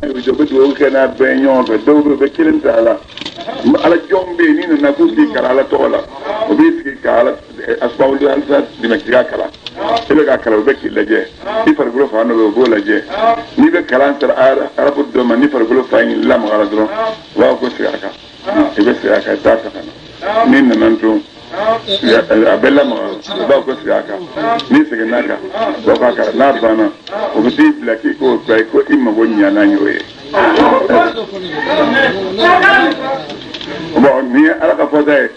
U bɛ dugawu kɛ n'a bɛɛ ɲɔgɔn fɛ, dɔw bɛ yen, u bɛ kelen ta a la. Ala jɔn bɛ yen, n'i nana k'u k'i kalan Ala tɔgɔ la, o b'i sigi ka Ala asibawuli alisa dɛmɛ k'i ka kalan. E bɛ ka kalan, u bɛ k'i lajɛ, i farikolo fan dɔ bɛ yen, u b'o lajɛ. N'i bɛ kalan sera arabu dɔ ma, ni farikolo fan in lamagara dɔrɔn, u b'a fɔ ko segin a kan. I bɛ segin a kan, i t'a ta ka na. N'i nana tun, a bɛ lamaga, u b'a fɔ ko segin a kan. N'i seginna a kan, u b'a fɔ k'a kalan. N'a banna, o bɛ t'i bila k'i k'o bila ko i mago ɲana y'o ye. Bon, nin ye Ala ka fɔta ye.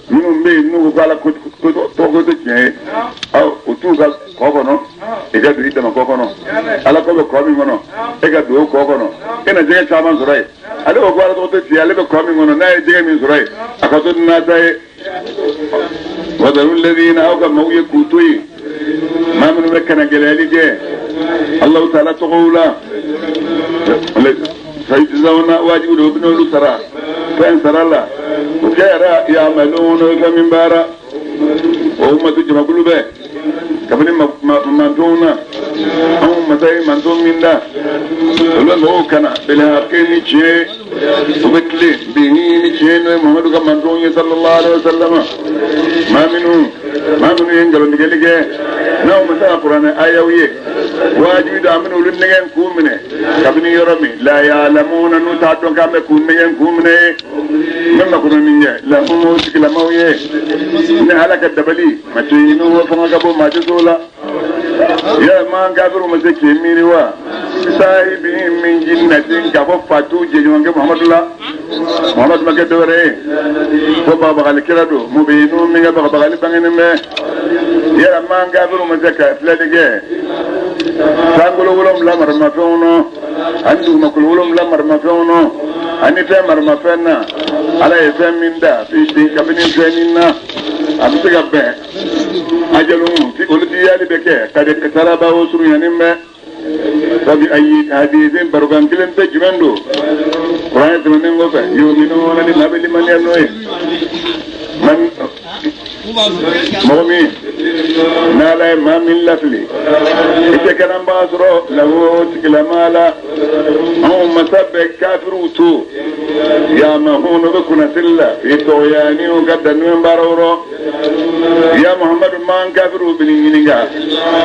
Minnu bɛ yen, n'u ko ko Ala ko tɔgɔ tɛ tiɲɛ ye, o t'u ka kɔ kɔnɔ, i ka don i dama kɔ kɔnɔ. Ala ko bɛ kɔ min kɔnɔ, e ka don o kɔ kɔnɔ, e na jɛgɛ caman sɔrɔ yen. Ale ko ko Ala tɔgɔ tɛ tiɲɛ, ale bɛ kɔ min kɔnɔ, n'a ye jɛgɛ min sɔrɔ yen, a ka to n'a ta ye. Wadaru ladina, aw ka maaw ye k'u to yen, maa minnu bɛ kana gɛlɛyali kɛ Alahu taala tɔgɔw la, sayujizawna, wajibi don, u bɛna olu sara fɛn sara la. O kɛra yamaluna, o fɛn min baara o ummatu, jamakulu bɛ kabini mantonw na, anw masa ye manton min da, olu bɛ mɔgɔw kana bilhaqi ni tiɲɛ ye, u bɛ tilen bihi ni tiɲɛ, n'o ye Muhamadu ka mantonw ye sallallahu alaihi wa sallam. Maa minnu ye nkalontigɛli kɛ n'aw ma se ka kuranɛ ayaw ye, wajibi don, an bɛna olu nɛgɛn k'u minɛ kabini yɔrɔ min la ya'lamuna, n'u t'a dɔn k'an bɛ k'u nɛgɛn k'u minɛ ye. N bɛ makɔnɔni kɛ lahum, o tigilamaw ye, ni Ala ka dabali matinu, o fanga ka bon, maa tɛ s'o la. Yala maa kafiriw ma se k'i miiri wa sahibi min jinnatin, k'a fɔ fatu jɛɲɔgɔnkɛ Muhamadu la? Muhamadu ma kɛ dɔwɛrɛ ye fo bagabagali kira don, mubinu, min ka bagabagali bangenen bɛ. Yala maa kafiriw ma se ka filɛli kɛ sankolo 7 maramafɛnw nɔ, ani dugumakolo 7 maramafɛnw nɔ, ani fɛn maramafɛn na, Ala ye fɛn min da kabini fɛn nin na, a bɛ se ka bɛn ajalu olu ti yali bɛ kɛ kadi taraba, o surunyanin bɛ. Sabi ayi hadisin, barokan kelen bɛ jumɛn don kuranɛ tɛmɛnen kɔfɛ, yuminuna, ni maa bɛ limaniya n'o ye? Man mɔgɔ min n'Ala ye maa min lafili, i tɛ kalanbaga sɔrɔ lahu, tigilama la. Anw masa bɛ kafiriw to yamahun, o bɛ kunnasiri la fi tɔgɔyani, u ka danni baaraw rɔ. Ya Muhammadu, man kafiriw bɛ ɲininka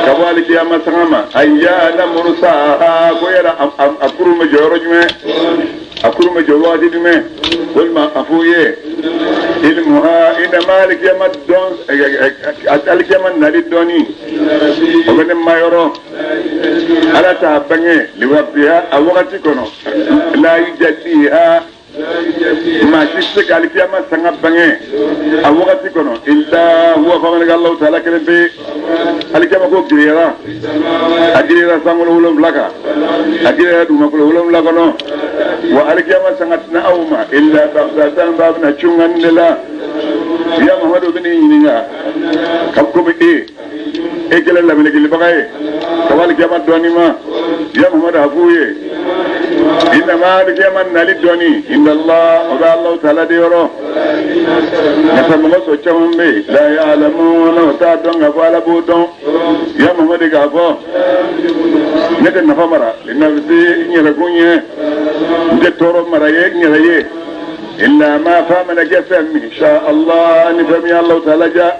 ka bɔ alikiyama sanga ma, ayyana mursaha, ko yala a kurun bɛ jɔ yɔrɔ jumɛn, a kurun bɛ jɔ waati jumɛn? Walima a f'u ye ilmuha inama, alikiyama dɔn, alikiyama nali dɔɔni, o bɛ ne ma yɔrɔ, Ala t'a bange liwaqtiha, a wagati kɔnɔ, la yujalliha, maa si tɛ se ka alikiyama sanga bange a wagati kɔnɔ, illa huwa, famanika Alahu taala kelen pe. Alikiyama ko giriyara, a giriyara sankolo 7 kan, a giriyara dugumakolo 7 kɔnɔ. Wa alikiyama sanga tɛna aw ma illa baghtatan, ba bɛna cungan de la. Ya Muhamadu, bɛ n'i ɲininka ka komi e kɛla laminɛkilibaga ye ka bɔ alikiyama dɔɔni ma. Ya Muhamadu, a f'u ye innama, alikiyama nali dɔɔni, inda Allah, o bɛ Alahu taala de yɔrɔ. Nka mɔgɔ sɔrɔ caman bɛ yen, la ya'lamuna, o t'a dɔn k'a fɔ Ala b'o dɔn. Ya Muhamadu, k'a fɔ ne tɛ nafa mara nafsi, n yɛrɛkun ye, n tɛ tɔɔrɔ mara ye n yɛrɛ ye, illa ma fa mana kɛ fɛn min sha Allah, ni fɛn min ye Alahu taala ja.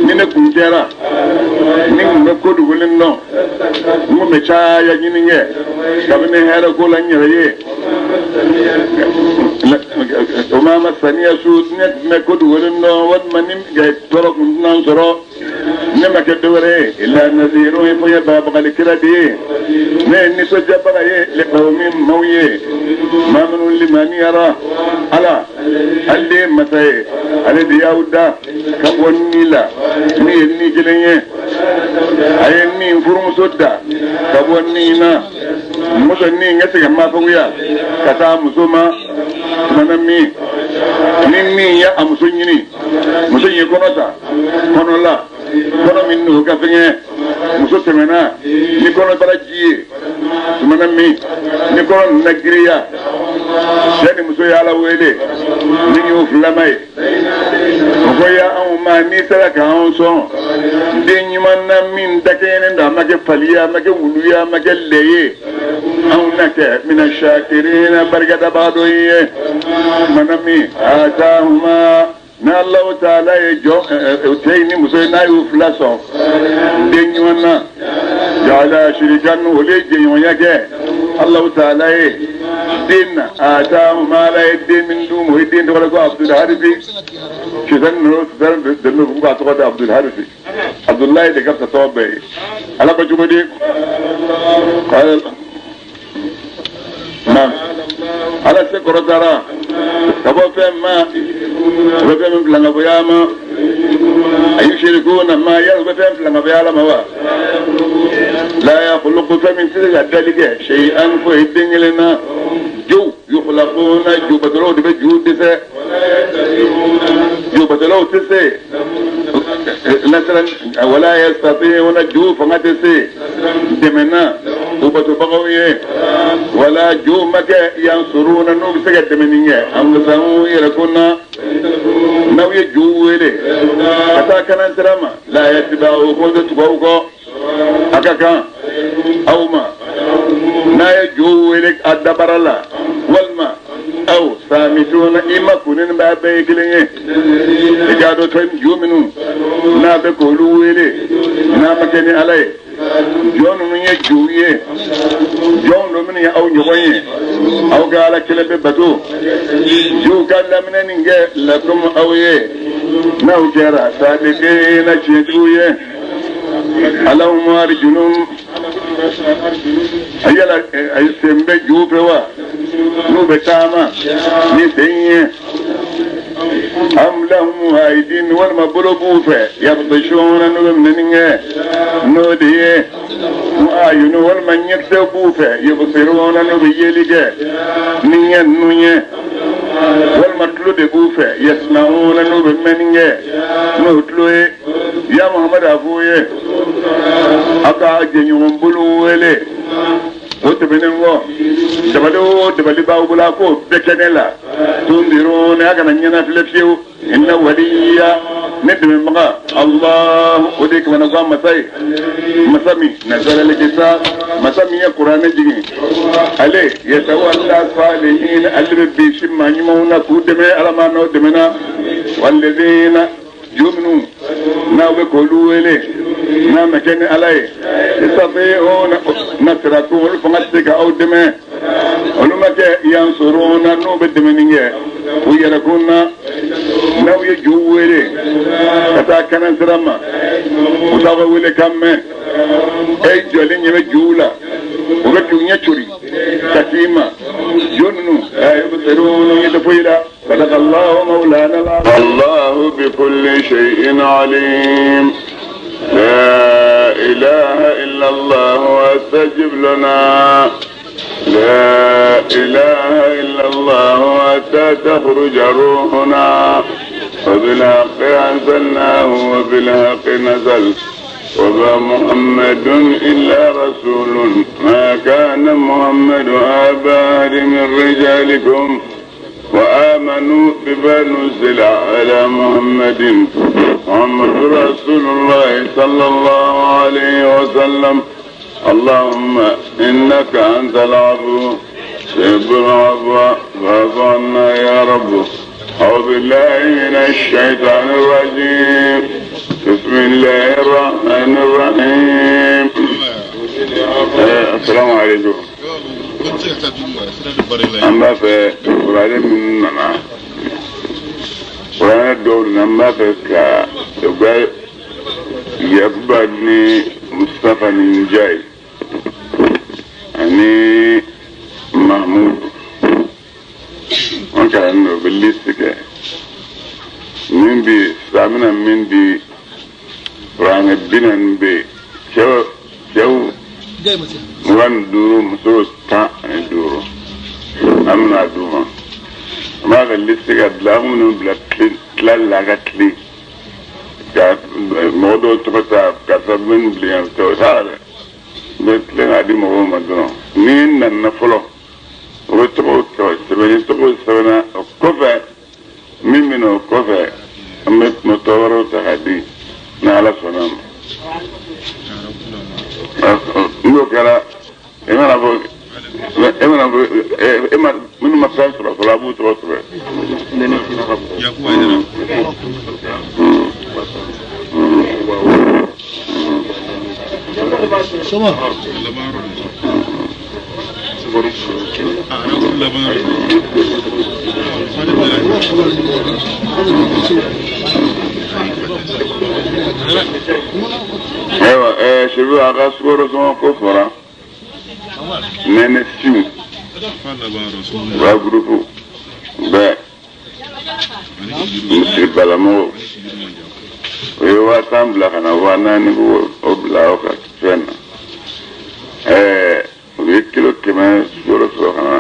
Ni ne kun kɛra ni kun bɛ ko dogolen dɔn, n kun bɛ caya ɲini kɛ kabini hɛrɛ ko la n yɛrɛ ye. O ma ma saniya su, ne tun bɛ ko dogolen dɔn, walima ni tɔɔrɔ kun tɛna n sɔrɔ. Ne ma kɛ dɔwɛrɛ ye illa nazirun ye, fo ye bagabagali kira de ye, ne ye nisɔndiyabaga ye liqawmin, maaw ye, maa minnu limaniyara. Ala, ale de ye masa ye, ale de y'aw da ka bɔ ni la, ni ye ni kelen ye. A ye ni furumuso da ka bɔ ni na, muso ni ka se ka mafagoya ka taa muso ma. Tumana min ni min ye a muso ɲini, muso ye kɔnɔ ta, kɔnɔ la, kɔnɔ min n'o ka fɛngɛ, muso tɛmɛna ni kɔnɔbara ji ye. Tumana min ni kɔnɔ nana giriya, cɛ ni muso ye Ala wele ni y'o filama ye, o ko ya anw ma, n'i sera k'anw sɔn. Den ɲuman na min dakɛɲɛnen don a ma kɛ fali ye a ma kɛ wulu ye a ma kɛ lɛ ye anw na kɛ mina shakirina barikadabaa dɔ ye mana min atahuma n'Alahu taala ye jɔ cɛ in ni muso ye n'a y'u fila sɔn den ɲuman na jala shirikan olu ye jɛɲɔgɔnya kɛ Alahu taala ye den na atahuma ala ye den min d'u ma o ye den tɔgɔ la ko Abudul Harifi sisan ninnu sisan dɛmɛ k'u k'a tɔgɔ da Abudul Harifi Abudulayi de ka fisa tɔgɔ bɛɛ ye ala ko cogo di naam ala se kɔrɔtara ka bɔ fɛn ma u bɛ fɛn min filankafoya ma ayusirikuna ma yala u bɛ fɛn filankafoya ala ma wa la yakhluqu fɛn min tɛ se ka dali kɛ shay'an foyi den kelen na jow yukhlaquna jubatɔlaw de bɛ ju dɛsɛ jubatɔlaw tɛ se nasaran wala yastati'una ju fanga tɛ se dɛmɛ na u batobagaw ye wala ju ma kɛ yansuruna n'u bɛ se ka dɛmɛni kɛ anfusahum yɛrɛ kun na n'aw ye ju wele ka taa kanan sira ma la yatba'u ko tɛ tugu aw kɔ a ka kan aw ma n'a ye ju wele a dabara la walima aw samituna i ma kunni b'a bɛɛ ye kelen ye i k'a dɔn fɛn ju minnu n'a bɛ k'olu wele n'a ma kɛ ni ala ye jɔn ninnu ye juw ye jɔn don minnu ye aw ɲɔgɔn ye aw ka ala kelen bɛ bato juw ka laminɛ nin kɛ lakum aw ye n'aw kɛra sadikina tiɲɛtigiw ye alahum arjulun a yala a sen bɛ juw fɛ wa n'u bɛ taama ni sen ye am lahum aydin walima bolo b'u fɛ yabtishuna n'u bɛ minɛni kɛ n'o de ye ayunu walima ɲɛkisɛ b'u fɛ yubsiruna n'u bɛ yeli kɛ ni ɲɛ ninnu ye walima tulo de b'u fɛ yasma'una n'u bɛ mɛnni kɛ n'o tulo ye ya Muhamadu a f'u ye aw ka jɛɲɔgɔn bolo wele o tɛmɛnen kɔ dabali o dabali b'aw bolo a k'o bɛɛ kɛ ne la tundiruni a kana ɲɛnafilɛ fiyewu inna waliya ne dɛmɛbaga Allahu o de ye kamanagan masa ye masa min nazala al-kitab masa min ye kuranɛ jigin ale yatawalla salihin ale bɛ bisi maa ɲumanw na k'u dɛmɛ ala ma n'aw dɛmɛna walladina ju minnu n'aw bɛ k'olu wele n'a ma kɛ ni ala ye yastati'una nasrakum olu fanga tɛ se ka aw dɛmɛ olu ma kɛ yansuruna n'u bɛ dɛmɛni kɛ u yɛrɛ kun na n'aw ye ju wele ka taa kanan sira ma u t'aw ka wele kan mɛn e jɔlen ɲɛ bɛ juw la u bɛ k'u ɲɛ cori ka t'i ma ju ninnu yubsiruna ɲɛ tɛ foyi la. صدق الله مولانا الله بكل شيء عليم لا إله إلا الله واستجب لنا لا إله إلا الله حتى تخرج روحنا وبالحق أنزلناه وبالحق نزل وما محمد إلا رسول ما كان محمد أبا أحد من رجالكم وآمنوا بما نزل على محمد محمد رسول الله صلى الله عليه وسلم اللهم إنك أنت العفو تحب العفو فاعف عنا يا رب. أعوذ بالله من الشيطان الرجيم بسم الله الرحمن الرحيم. السلام عليكم. An b'a fɛ kuranɛ minnu nana kuranɛ dɔw nana an b'a fɛ ka u bɛ Yakuba ni Mustafa ni Njayi ani Mahmudu an kalan u bɛ liste kɛ min bi sisan an bɛna min di kuranɛ 40 bɛ yen cɛw 25 musow 15 an bɛna d'u ma an b'a ka liste ka bila an minnu bila tilali la a ka tile ka mɔgɔ dɔw tɔgɔ ta karisa bɛ nin bilen yan o t'a la dɛ n bɛ tilen k'a di mɔgɔw ma dɔrɔn ni n nana fɔlɔ o bɛ tɔgɔw sɛbɛn ni tɔgɔw sɛbɛnna o kɔfɛ min bɛ na o kɔfɛ an bɛ tɔ wɛrɛw ta k'a di N'Ala sɔnna a ma n'o kɛra e mana fɔ e mana fɔ e ma minnu ma fɛn sɔrɔ fɔlɔ a b'u tɔgɔ sɛbɛn. Ayiwa Seku a ka sukaro sɔngɔ ko fɔra nɛnɛ siw u ka gurupu bɛɛ misiri balamɔgɔw u ye 10,000 bila ka na 4,000 ko o bila aw ka fɛn na u ye kilo 100 sukaro sɔrɔ ka na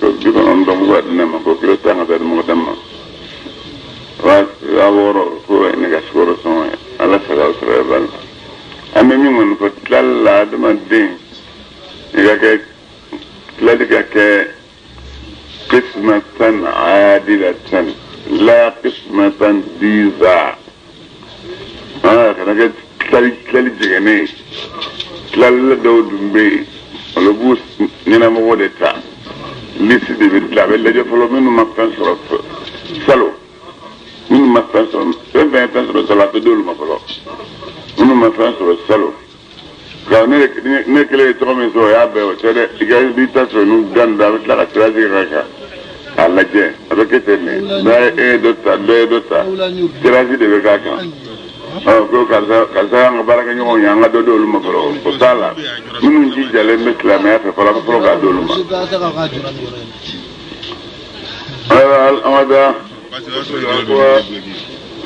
ko 90 ko ka di ne ma ko kilo 10 ka taa di mɔgɔ dama ma 6,000 ko ne ka sukaro sɔngɔ ye ala sago aw sɔrɔ b'a la an bɛ min kɔni fɔ tilali la adamaden i ka kɛ tilali ka kɛ qismatan adilatan la qismatan biza kana kɛ tilali jɛgɛnnen ye tilali dɔw dun bɛ yen olu b'u ɲɛnamɔgɔ de ta lisi de bɛ dilan a bɛ lajɛ fɔlɔ minnu ma fɛn sɔrɔ salon minnu ma fɛn sɔrɔ fɛn fɛn ye fɛn sɔrɔ salon a tɛ d'olu ma fɔlɔ minnu ma fɛn sɔrɔ salon nka ne kelen ye tɔgɔ min sɔrɔ o y'a bɛɛ o tɛ dɛ i ka n'i ta sɔrɔ n'u dan da a bɛ tila ka tirasi kɛ kan k'a lajɛ a bɛ kɛ ten de n'a ye e ye dɔ ta dɔ ye dɔ ta tirasi de bɛ k'a kan ɔ ko karisa karisa y'an ka baarakɛɲɔgɔnw ye an ka dɔ d'olu ma fɔlɔ o t'a la minnu jijalen bɛ silamɛya fɛ fɔlɔ a bɛ fɔlɔ k'a d'olu ma. Ayiwa an ka taa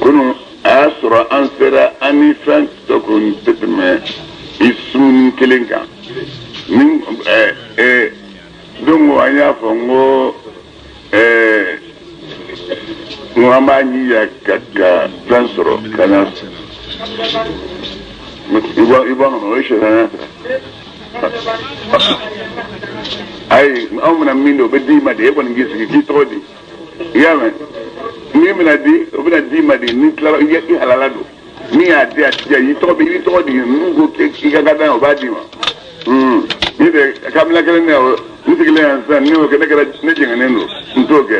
kunun a y'a sɔrɔ an sera an ni fɛn tɔ kun tɛ tɛmɛ i sumuni kelen kan ni don an y'a fɔ n ko n ko an b'a jija ka fɛn sɔrɔ ka na i b'a kɔnɔ o ye sɛtanɛ ayi anw bɛna min di o bɛ d'i ma de e kɔni k'i sigi k'i tɔgɔ di i y'a mɛn min bɛna di o bɛna d'i ma de ni tilala i halala don min y'a di a tigi i tɔgɔ bɛ i tɔgɔ di n'u ko k'i ka kan o b'a d'i ma ne tɛ kabila kelen ne n sigilen yan sisan ne y'o kɛ ne kɛra ne jɛngɛnnen don n t'o kɛ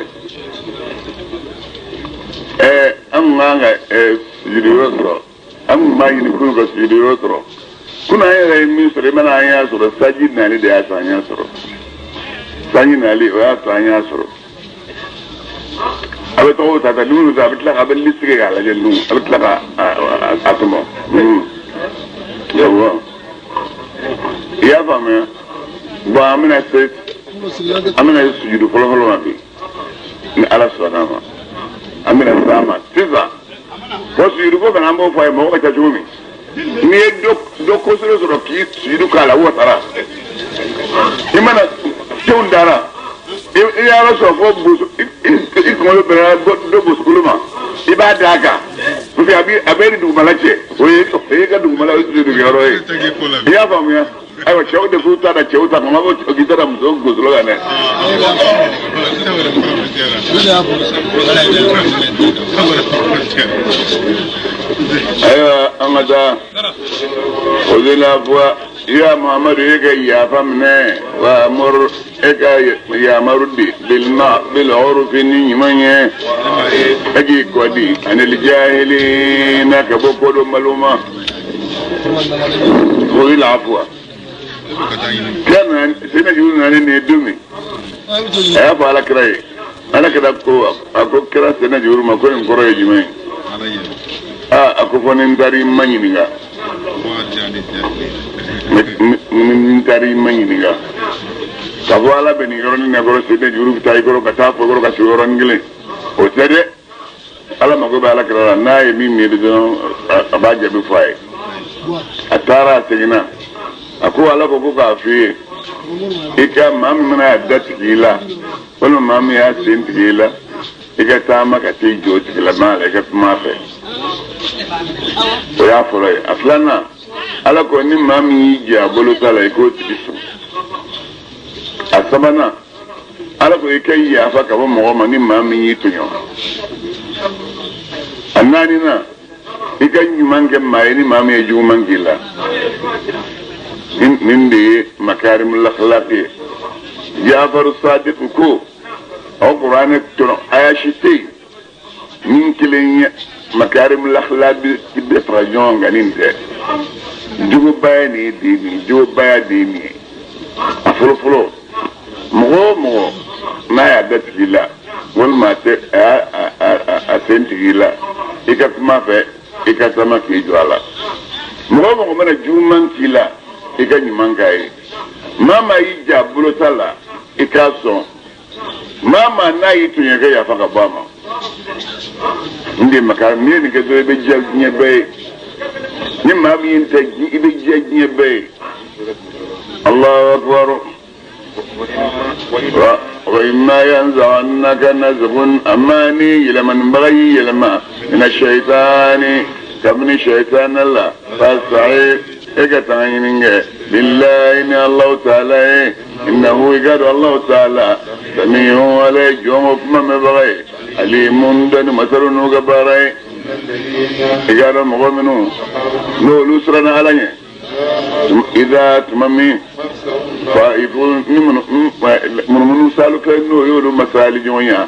an kun kan ka sigiyɔrɔ sɔrɔ an kun b'a ɲini kunun ka sigiyɔrɔ sɔrɔ kunun an yɛrɛ ye min sɔrɔ i mana an y'a sɔrɔ sanji nali de y'a to an y'a sɔrɔ sanji nali o y'a to an y'a sɔrɔ a bɛ tɔgɔw ta ta dumuni ta a bɛ tila ka a bɛ lisi kɛ k'a lajɛ dun a bɛ tila ka a tɔmɔ yawɔ i y'a faamuya bɔn an bɛna se an bɛna se sujudu fɔlɔfɔlɔ ma bi ni ala sɔnna a ma an bɛna se a ma sisan bɔn sujudu ko fana an b'o fɔ a ye mɔgɔ ka ca cogo min n'i ye dɔ kosoro sɔrɔ k'i sujudu k'a la wasara i mana tenw dara i y'a sɔrɔ fo boso i kunkolo bɛnna dɔ bosokolo ma i b'a d'a kan parce que a bɛ ni dugumala cɛ o ye ka dugumala o ye sujudu kɛyɔrɔ ye i y'a faamuya ayiwa cɛw de k'u ta da cɛw ta kan ma fɔ k'i ta da muso gosolo kan dɛ. Ayiwa an ka taa o de la fɔ ya Muhamadu e ka yafa minɛ wa amuru e ka yamaru di bil urufi ni ɲuman ye e k'i kɔ di anil jahilina ka bɔ kodɔnbaliw ma o ye lafuwa kira nana sena jugu nana nin ye don min a y'a fɔ ala kira ye ala kira ko a ko kira sena jugu ma ko nin kɔrɔ ye jumɛn ye aa a ko fɔ ni n taara i ma ɲininka ni n taara i ma ɲininka k'a fɔ ala bɛ nin yɔrɔnin na kɔrɔ sena jugu bɛ taa i kɔrɔ ka taa fɔ kɔrɔ ka se yɔrɔnin kelen o tɛ dɛ ala mako bɛ ala kira la n'a ye min miiri dɔrɔn a b'a jaabi fɔ a ye a taara a seginna a ko ala ko ko k'a f'i ye i ka maa min mana a da tigɛ i la walima maa min y'a sen tigɛ i la i ka taama ka t'i jɔ o tigilamaa la i ka kuma a fɛ o y'a fɔlɔ ye a filanan ala ko ni maa min y'i jɛ a bolo ta la i k'o tigi sɔn a sabanan ala ko i ka yafa ka bɔ mɔgɔ ma ni maa min y'i tɔɲɔ a naaninan I ka ɲuman kɛ maa ye ni maa min ye juguman k'i la. Nin de ye makarimul akhlaq ye. Jafaru Sadiq ko aw kuranɛ tɔnɔ aya si tɛ yen min kelen ye makarimul akhlaq bɛɛ fara ɲɔgɔn kan nin tɛ. Jugubaya nin ye den nin ye, jugubaya den nin ye. A fɔlɔ fɔlɔ, mɔgɔ o mɔgɔ n'a y'a da tigi la walima a tɛ a sen tigi la, i ka kuma fɛ, i ka taama k'i jɔ a la. Mɔgɔ o mɔgɔ mana juguman k'i la, i ka ɲuman k'a ye. Maa maa y'i ja bolota la, i k'a sɔn. Maa maa n'a y'i tɔɲɔ, i ka yafa ka bɔ a ma. N de makari, n'i ye nin kɛ dɔrɔn, i bɛ diya diɲɛ bɛɛ ye. Ni maa min tɛ, i bɛ diya diɲɛ bɛɛ ye. Allahu akbar. Wa imma yanzaghannaka nazghun, amma ni yɛlɛmanibaga y'i yɛlɛma, mina shaitani, kabini shaitana la, fasta'id, e ka tanga ɲini kɛ, billahi, ni Allahu taala ye, innahu, i ka dɔn Allahu taala, sami'un, ala ye jɔn ko kuma mɛnbaga ye, alimun, dɔnni masaru n'u ka baara ye. I ka dɔn mɔgɔ minnu n'olu siranna Ala ɲɛ, idha, tuma min, ta'ifun, ni munumunu salu kɛ n'o y'olu masali ɲɔgɔn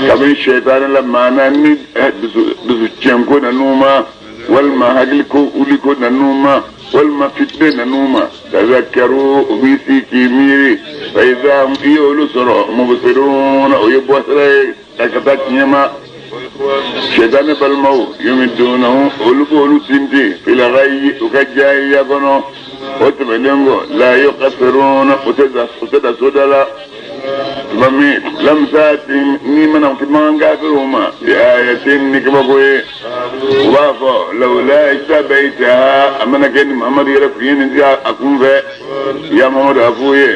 kabini shaitani la, maana ni dusu tiɲɛko nan'u ma, walima hakili ko wuli ko nan'u ma, walima fitinɛ nan'u ma, tazakkaru, u b'i sigi k'i miiri, fa idha, i y'olu sɔrɔ, mubsirun, o ye bɔsira ye ka taa tiɲɛ ma. Shaitani balimaw, yumiddunahu, olu b'olu tintin, fil ghayyi, u ka jahiliya kɔnɔ. O tɛmɛnen kɔ, la yuqassiruna, u tɛ da soda la. Tuma min lam taati, n'i mana makan kafiriw ma, bi ayatin, ni kabako ye, u b'a fɔ lawla ijtabaitaha, a mana kɛ ni Muhamadu yɛrɛ kun ye nin tigɛ a kun fɛ. Ya Muhamadu, a f'u ye,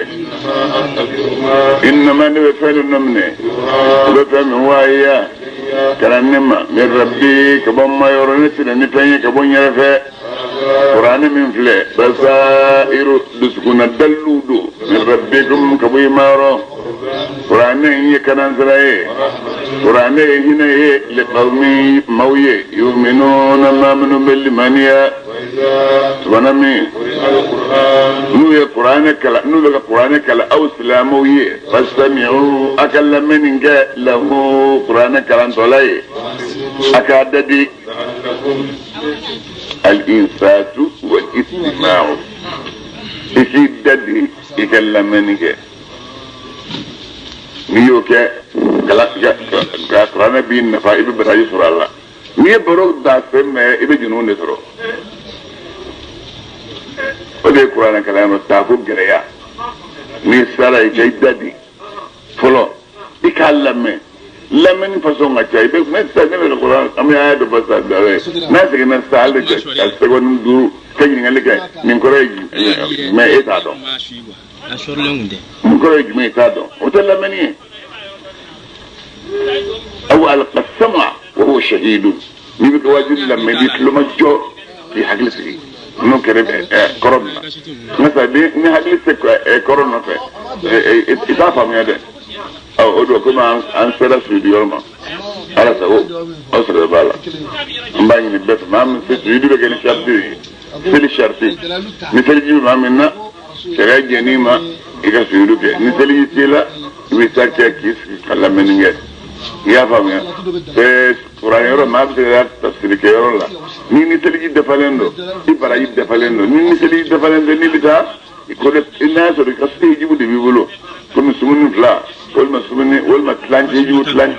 innama, ne bɛ fɛn dɔ nɔ minɛ, u bɛ fɛn min wahiya kana ne ma, min rabbi, ka bɔ n ma yɔrɔ, ne tɛna ni fɛn ye ka bɔ n yɛrɛ fɛ. Kuranɛ min filɛ, basairu, dusukunna daliluw don, min rabbikum, ka bɔ i ma yɔrɔ. Kuranɛ in ye kanansira ye, kuranɛ ye hinɛ ye, liqawmi, maaw ye, yuminuna, maa minnu bɛ limaniya. Tuma min n'u ye kuranɛ kalan, n'u bɛ ka kuranɛ kalan aw silamɛw ye, fastami'u, a ka lamɛnni kɛ, lahu, kuranɛ kalantɔla ye, a k'a dadi. Al-insatu wal istima'u, i k'i dadi, i ka lamɛnni kɛ. N'i y'o kɛ, ka kuranɛ b'i nafa, i bɛ baraji sɔrɔ a la. N'i ye baro da fɛn mɛn, i bɛ junumu de sɔrɔ. O de ye kuranɛ kalan yɔrɔ taa ko gɛlɛya. N'i sara, i ka i dadi fɔlɔ, i k'a lamɛn. Lamɛnni fasɔn ka ca. I bɛ mɛ sisan, ne bɛ ka kuranɛ, an bɛ aya dɔ fɔ sisan, n'a seginna sisan, hali ka seconde 5 ka ɲininkali kɛ, nin kɔrɔ ye jumɛn, e t'a dɔn. Nin kɔrɔ ye jumɛn, e t'a dɔn. O tɛ lamɛnni ye. Aw alqa sama wa huwa shahidun. N'i bɛ ka wajibi lamɛn, i b'i tulo ma jɔ k'i hakili sigi. N'o kɛra, kɔrɔ min na nka ni hakili tɛ kɔrɔ nɔfɛ, i t'a faamuya dɛ. O don, komi an sera sujudi yɔrɔ ma, Ala sago aw sɔrɔ b'a la. N b'a ɲini bɛɛ fɛ, maa min se sujudi bɛ kɛ ni sariti ye, seli sariti, ni seliji bɛ maa min na, sariya jɛn'i ma, i ka sujudu kɛ. Ni seliji t'i la, i bɛ taa kɛ k'i sigi ka lamɛnni kɛ. I y'a faamuya? Kuran yɔrɔ, maa bɛ se ka tafsiri kɛ yɔrɔ la. Ni seliji dafalen don, i baraji dafalen don. Ni seliji dafalen tɛ, n'i bɛ taa ko n'a y'a sɔrɔ i ka hijibu de b'i bolo, komi sumuni 2, walima sumuni, walima tilancɛ hijibu, tilan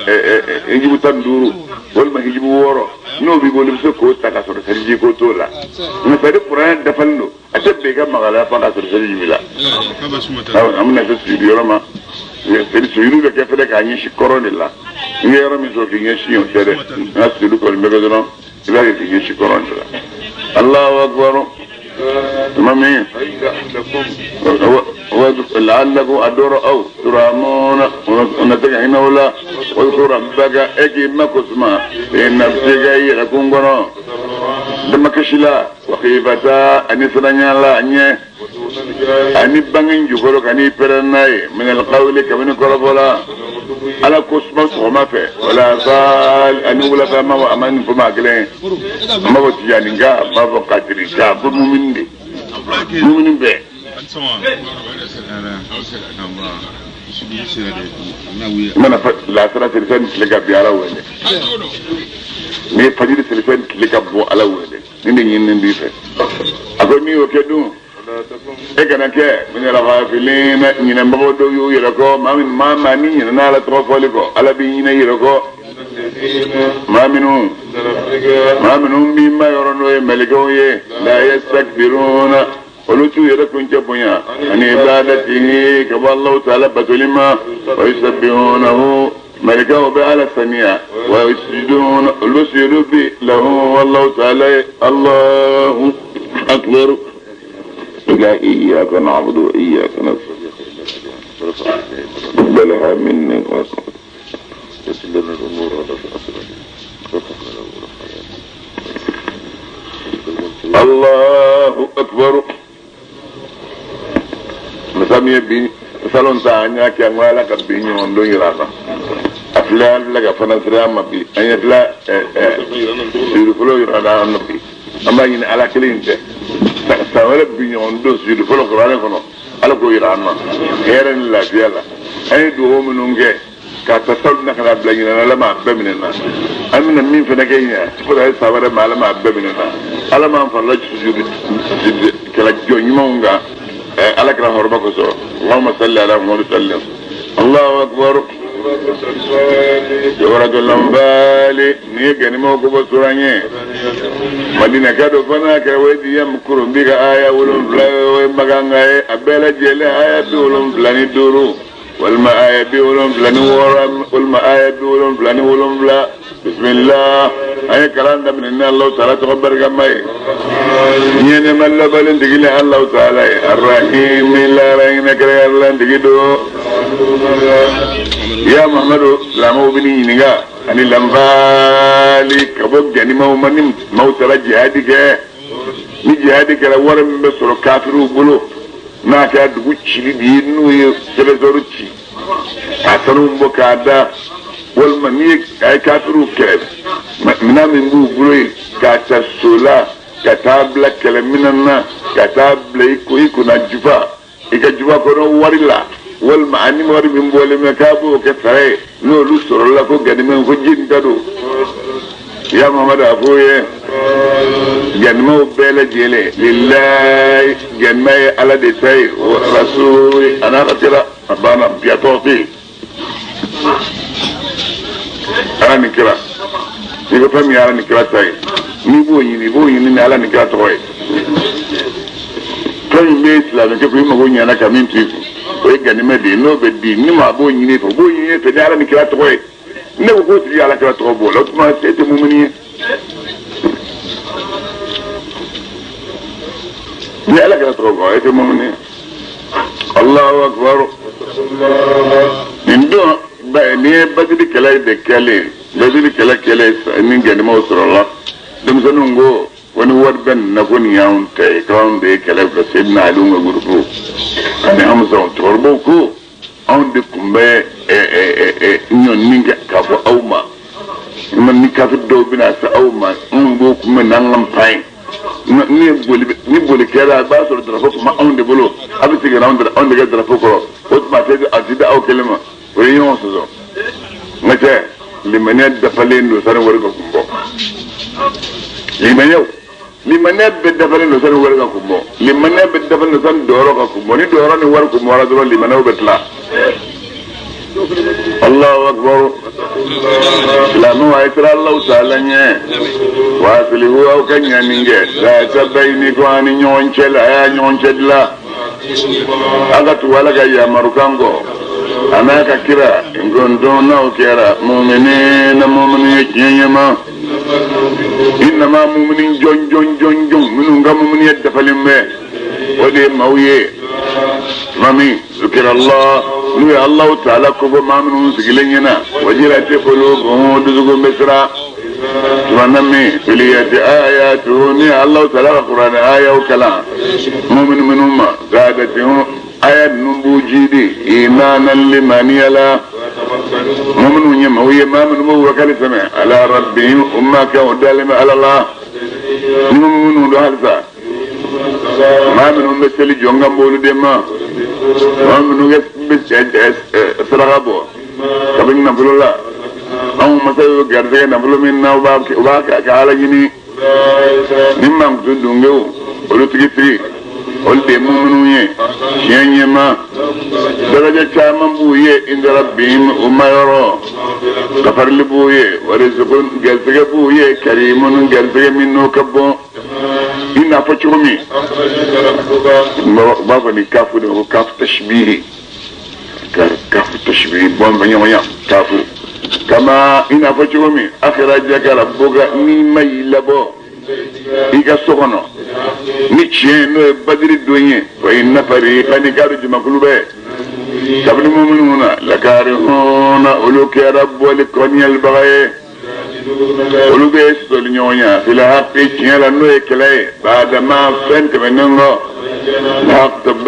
hijibu 15, walima hijibu 6, n'o b'i bolo, i bɛ se k'o ta ka sɔrɔ seliji ko t'o la. Nka sari kuranɛ dafalen don, a tɛ bɛn i ka magala fo k'a sɔrɔ seliji b'i la. An bɛna se sujudi yɔrɔ ma. Seli sujudu bɛ kɛ fɛnɛ k'a ɲɛsin kɔrɔn de la. N'i ye yɔrɔ min sɔrɔ k'i ɲɛsin, o tɛ dɛ. N ka sujudu kɔni bɛ kɛ dɔrɔn, i b'a kɛ k'i ɲɛsin kɔrɔn de la. Allahu akbar. Tuma min la'allakum, a dɔrɔ aw, turhamuna, na se ka hinɛ o la. Wadhkur rabbaka, e k'i mako suma, fi nafsika, i yɛrɛ kun kɔnɔ, damakasi la, wa khifata, ani siranya la ɲɛ, ani bange jukɔrɔ, ka n'i pɛrɛn n'a ye, min alqawli, kabini kɔrɔfɔ la. Ala ko suma sɔgɔma fɛ wala faal ani wulafɛ ma a ma nin fɔ maa kelen n b'a fɔ tijanika n b'a fɔ kadirika ko mumini de mumini bɛɛ. I mana lasara seli sani tile ka bin Ala wele n'i ye fajiri seli sani tile ka bɔ Ala wele nin de ɲininen b'i fɛ a ko n'i y'o kɛ dun e kana kɛ minal ghafilina ɲinɛbagaw dɔw y'u yɛrɛ kɔ maa min maa maa ni ɲinɛna Ala tɔgɔ fɔli kɔ Ala b'i ɲinɛ i yɛrɛ kɔ maa minnu b'i ma yɔrɔ n'o ye mɛlɛkɛw ye la yastakbiruna olu t'u yɛrɛ kuncɛ bonya an ibadatihi ka bɔ Alahu taala batoli ma wa yusabbihunahu mɛlɛkɛw bɛ Ala saniya wa yasjuduna olu sujudu bi lahu wallahu taala Allahu akbar. إلهي إياك نعبد وإياك نستعين اقبلها منا يسر لنا الأمور ولا تؤثر. Allahu akbar. Masa min ye bi salon ta an y'a kɛ an ko Ala ka bi ɲɔgɔn don yira an na. A filɛ an filɛ ka fana sira an ma bi an ye filɛ sujudu fɔlɔ yira an na bi an b'a ɲini Ala kelen in fɛ san wɛrɛ bi ɲɔgɔn don sujudu fɔlɔ kuranɛ kɔnɔ Ala k'o yira an na hɛrɛ ni lafiya la. An ye dugawu minnu kɛ k'a ta salon na ka na bila ɲinɛ na Ala m'a bɛɛ minɛ na. An bɛna min fana kɛ ɲinɛ fo ka san wɛrɛ ma Ala m'a bɛɛ minɛ na. Ala m'an farala sujudu kɛla jɔn ɲumanw kan Ala kɛra hɔrɔba kosɔn. Allahumma salli ala Muhammad sallim. Allahu akbar. Suratul Anfal ni ye ganimaw ko bɔ sura ye. Madina ka dɔ fana kɛra o ye yamkuru bika aya 7 o ye Makan ye a bɛɛ lajɛlen aya 75 walima aya 76 walima aya 77. Bismillah. An ye kalan daminɛ ni Alahu taala tɔgɔ barikama ye. Ɲɛnɛma labalen tigi ni Alahu taala ye. Arahimi lahara hinɛ kɛrɛnkɛrɛnlen tigi don. Ya Muhammadu silamɛw bɛ n'i ɲininka ani lanfali ka bɔ ganimaw ma ni maaw taara jihadi kɛ. Ni jihadi kɛra wari min bɛ sɔrɔ kafiriw bolo n'a kɛra dugu cili de ye n'u ye trésor ci k'a sanu bɔ k'a da walima n'i ye a ye kafiriw kɛlɛ minɛn min b'u bolo yen k'a ta so la ka taa bila kɛlɛminɛn na ka taa bila i kunna jufa i ka jufa kɔnɔ wari la walima ani wari min bɔlen bɛ k'a b'o kɛ sara ye n'olu sɔrɔla ko ganimɛ ko jeni ta don. Ya Muhammadu a f'o ye ganimaw bɛɛ lajɛlen lillahi ganima ye Ala de ta ye wa rasuli a n'a ka kira a banna biyatɔ tɛ yen. Ala ni kira n'i ko fɛn min ye Ala ni kira ta ye n'i b'o ɲini i b'o ɲini ni Ala ni kira tɔgɔ ye. Fɛn min bɛ silamɛkɛ kun i mago ɲɛna ka min to i kun o ye ganimɛ de ye n'o bɛ di ni maa b'o ɲini i fɛ o b'o ɲini i fɛ ni Ala ni kira tɔgɔ ye. Ne ko k'o tigi Ala kira tɔgɔ b'o la o tuma e tɛ mumuni ye. Ni Ala kira tɔgɔ b'o e tɛ mumuni ye. Allahu akbar. Nin don nin ye Badiri kɛlɛ de kɛlen Badiri kɛlɛ kɛlen ni ganimaw sɔrɔla denmisɛnninw ko ko ni wari bɛ nin na ko nin y'anw ta ye k'anw de ye kɛlɛ bila Seydina Ali ka gurupu ani Hamza cɛkɔrɔbaw ko anw de tun bɛ ɲɔni kɛ k'a fɔ aw ma ni kafiri dɔw bɛna se aw ma anw b'o kunbɛn n'an ka npan ye ni boli kɛra a b'a sɔrɔ darapo tun bɛ anw de bolo a bɛ segin anw de ka darapo kɔrɔ o tuma a tɛ di aw kelen ma o ye ɲɔgɔn sɔsɔ. Nka cɛ limaniya dafalen don sani wari ka kun bɔ. Limaniya bɛɛ dafalen don sani wari ka kun bɔ. Limaniya bɛɛ dafalen don sani dɔyɔrɔ ka kun bɔ. Ni dɔyɔrɔ ni wari kun bɔra dɔrɔn limaniyaw bɛ tila. Allahu akbar. Silamɛw a ye siran Alahu taala ɲɛ. Wa asilihu aw ka ɲani kɛ. La tabayini ko an ni ɲɔgɔn cɛ la a y'a ɲɔgɔn cɛ dilan. A ka tugu Ala ka yamarukan kɔ. A n'a ka kira nkɔntɔn n'aw kɛra mumini na mumini ye tiɲɛ ɲɛma. Innama mumini jɔn jɔn jɔn jɔn minnu ka mumini dafalen bɛ o de ye maaw ye. Tuma min zikira Allah n'u ye Alahu taala ko fɔ maa minnu sigilen ɲɛna wajilati qulubuhum dusukun bɛ siran. Tuma na min tuliyati ayatuhu ni Alahu taala ka kuranɛ ayaw kalan mumini minnu ma zadatihum aya ninnu b'u jiidi imanan limaniya la Muminu ɲɛma u ye maa minnu b'u wakali sɛmɛ ala rabbihim u ma kɛ o dalen bɛ ala la ni minnu don halisa maa minnu bɛ seli jɔ n kan b'olu de ma maa minnu bɛ saraka bɔ kabini nafolo la anw masa y'o garisɛgɛ nafolo min na u b'a kɛ ala ɲini ni mankutu dungew olu tigitigi olu de ye muminu ye tiɲɛ ɲɛma daraja caman b'u ye inda rabbihim u ma yɔrɔ kafarili b'u ye warizukun garisɛgɛ b'u ye karimun garisɛgɛ min n'o ka bon i n'a fɔ cogo min u b'a fɔ nin kafu de ma ko kafu tashbihi kafu tashbihi bɔn bɛ ɲɔgɔnya kafu kama i n'a fɔ cogo min akhrajaka rabbuka n'i ma y'i labɔ i ka so kɔnɔ ni tiɲɛ n'o ye badiri don ye wa inna fariqan i k'a dɔn jamakulu bɛɛ kabini muminu na lakarihuna olu kɛra bɔli kɔniyalibaga ye olu bɛ sɔsɔli ɲɔgɔnya fil haqqi tiɲɛ la n'o ye kɛlɛ ye baadama fɛn tɛmɛnen kɔ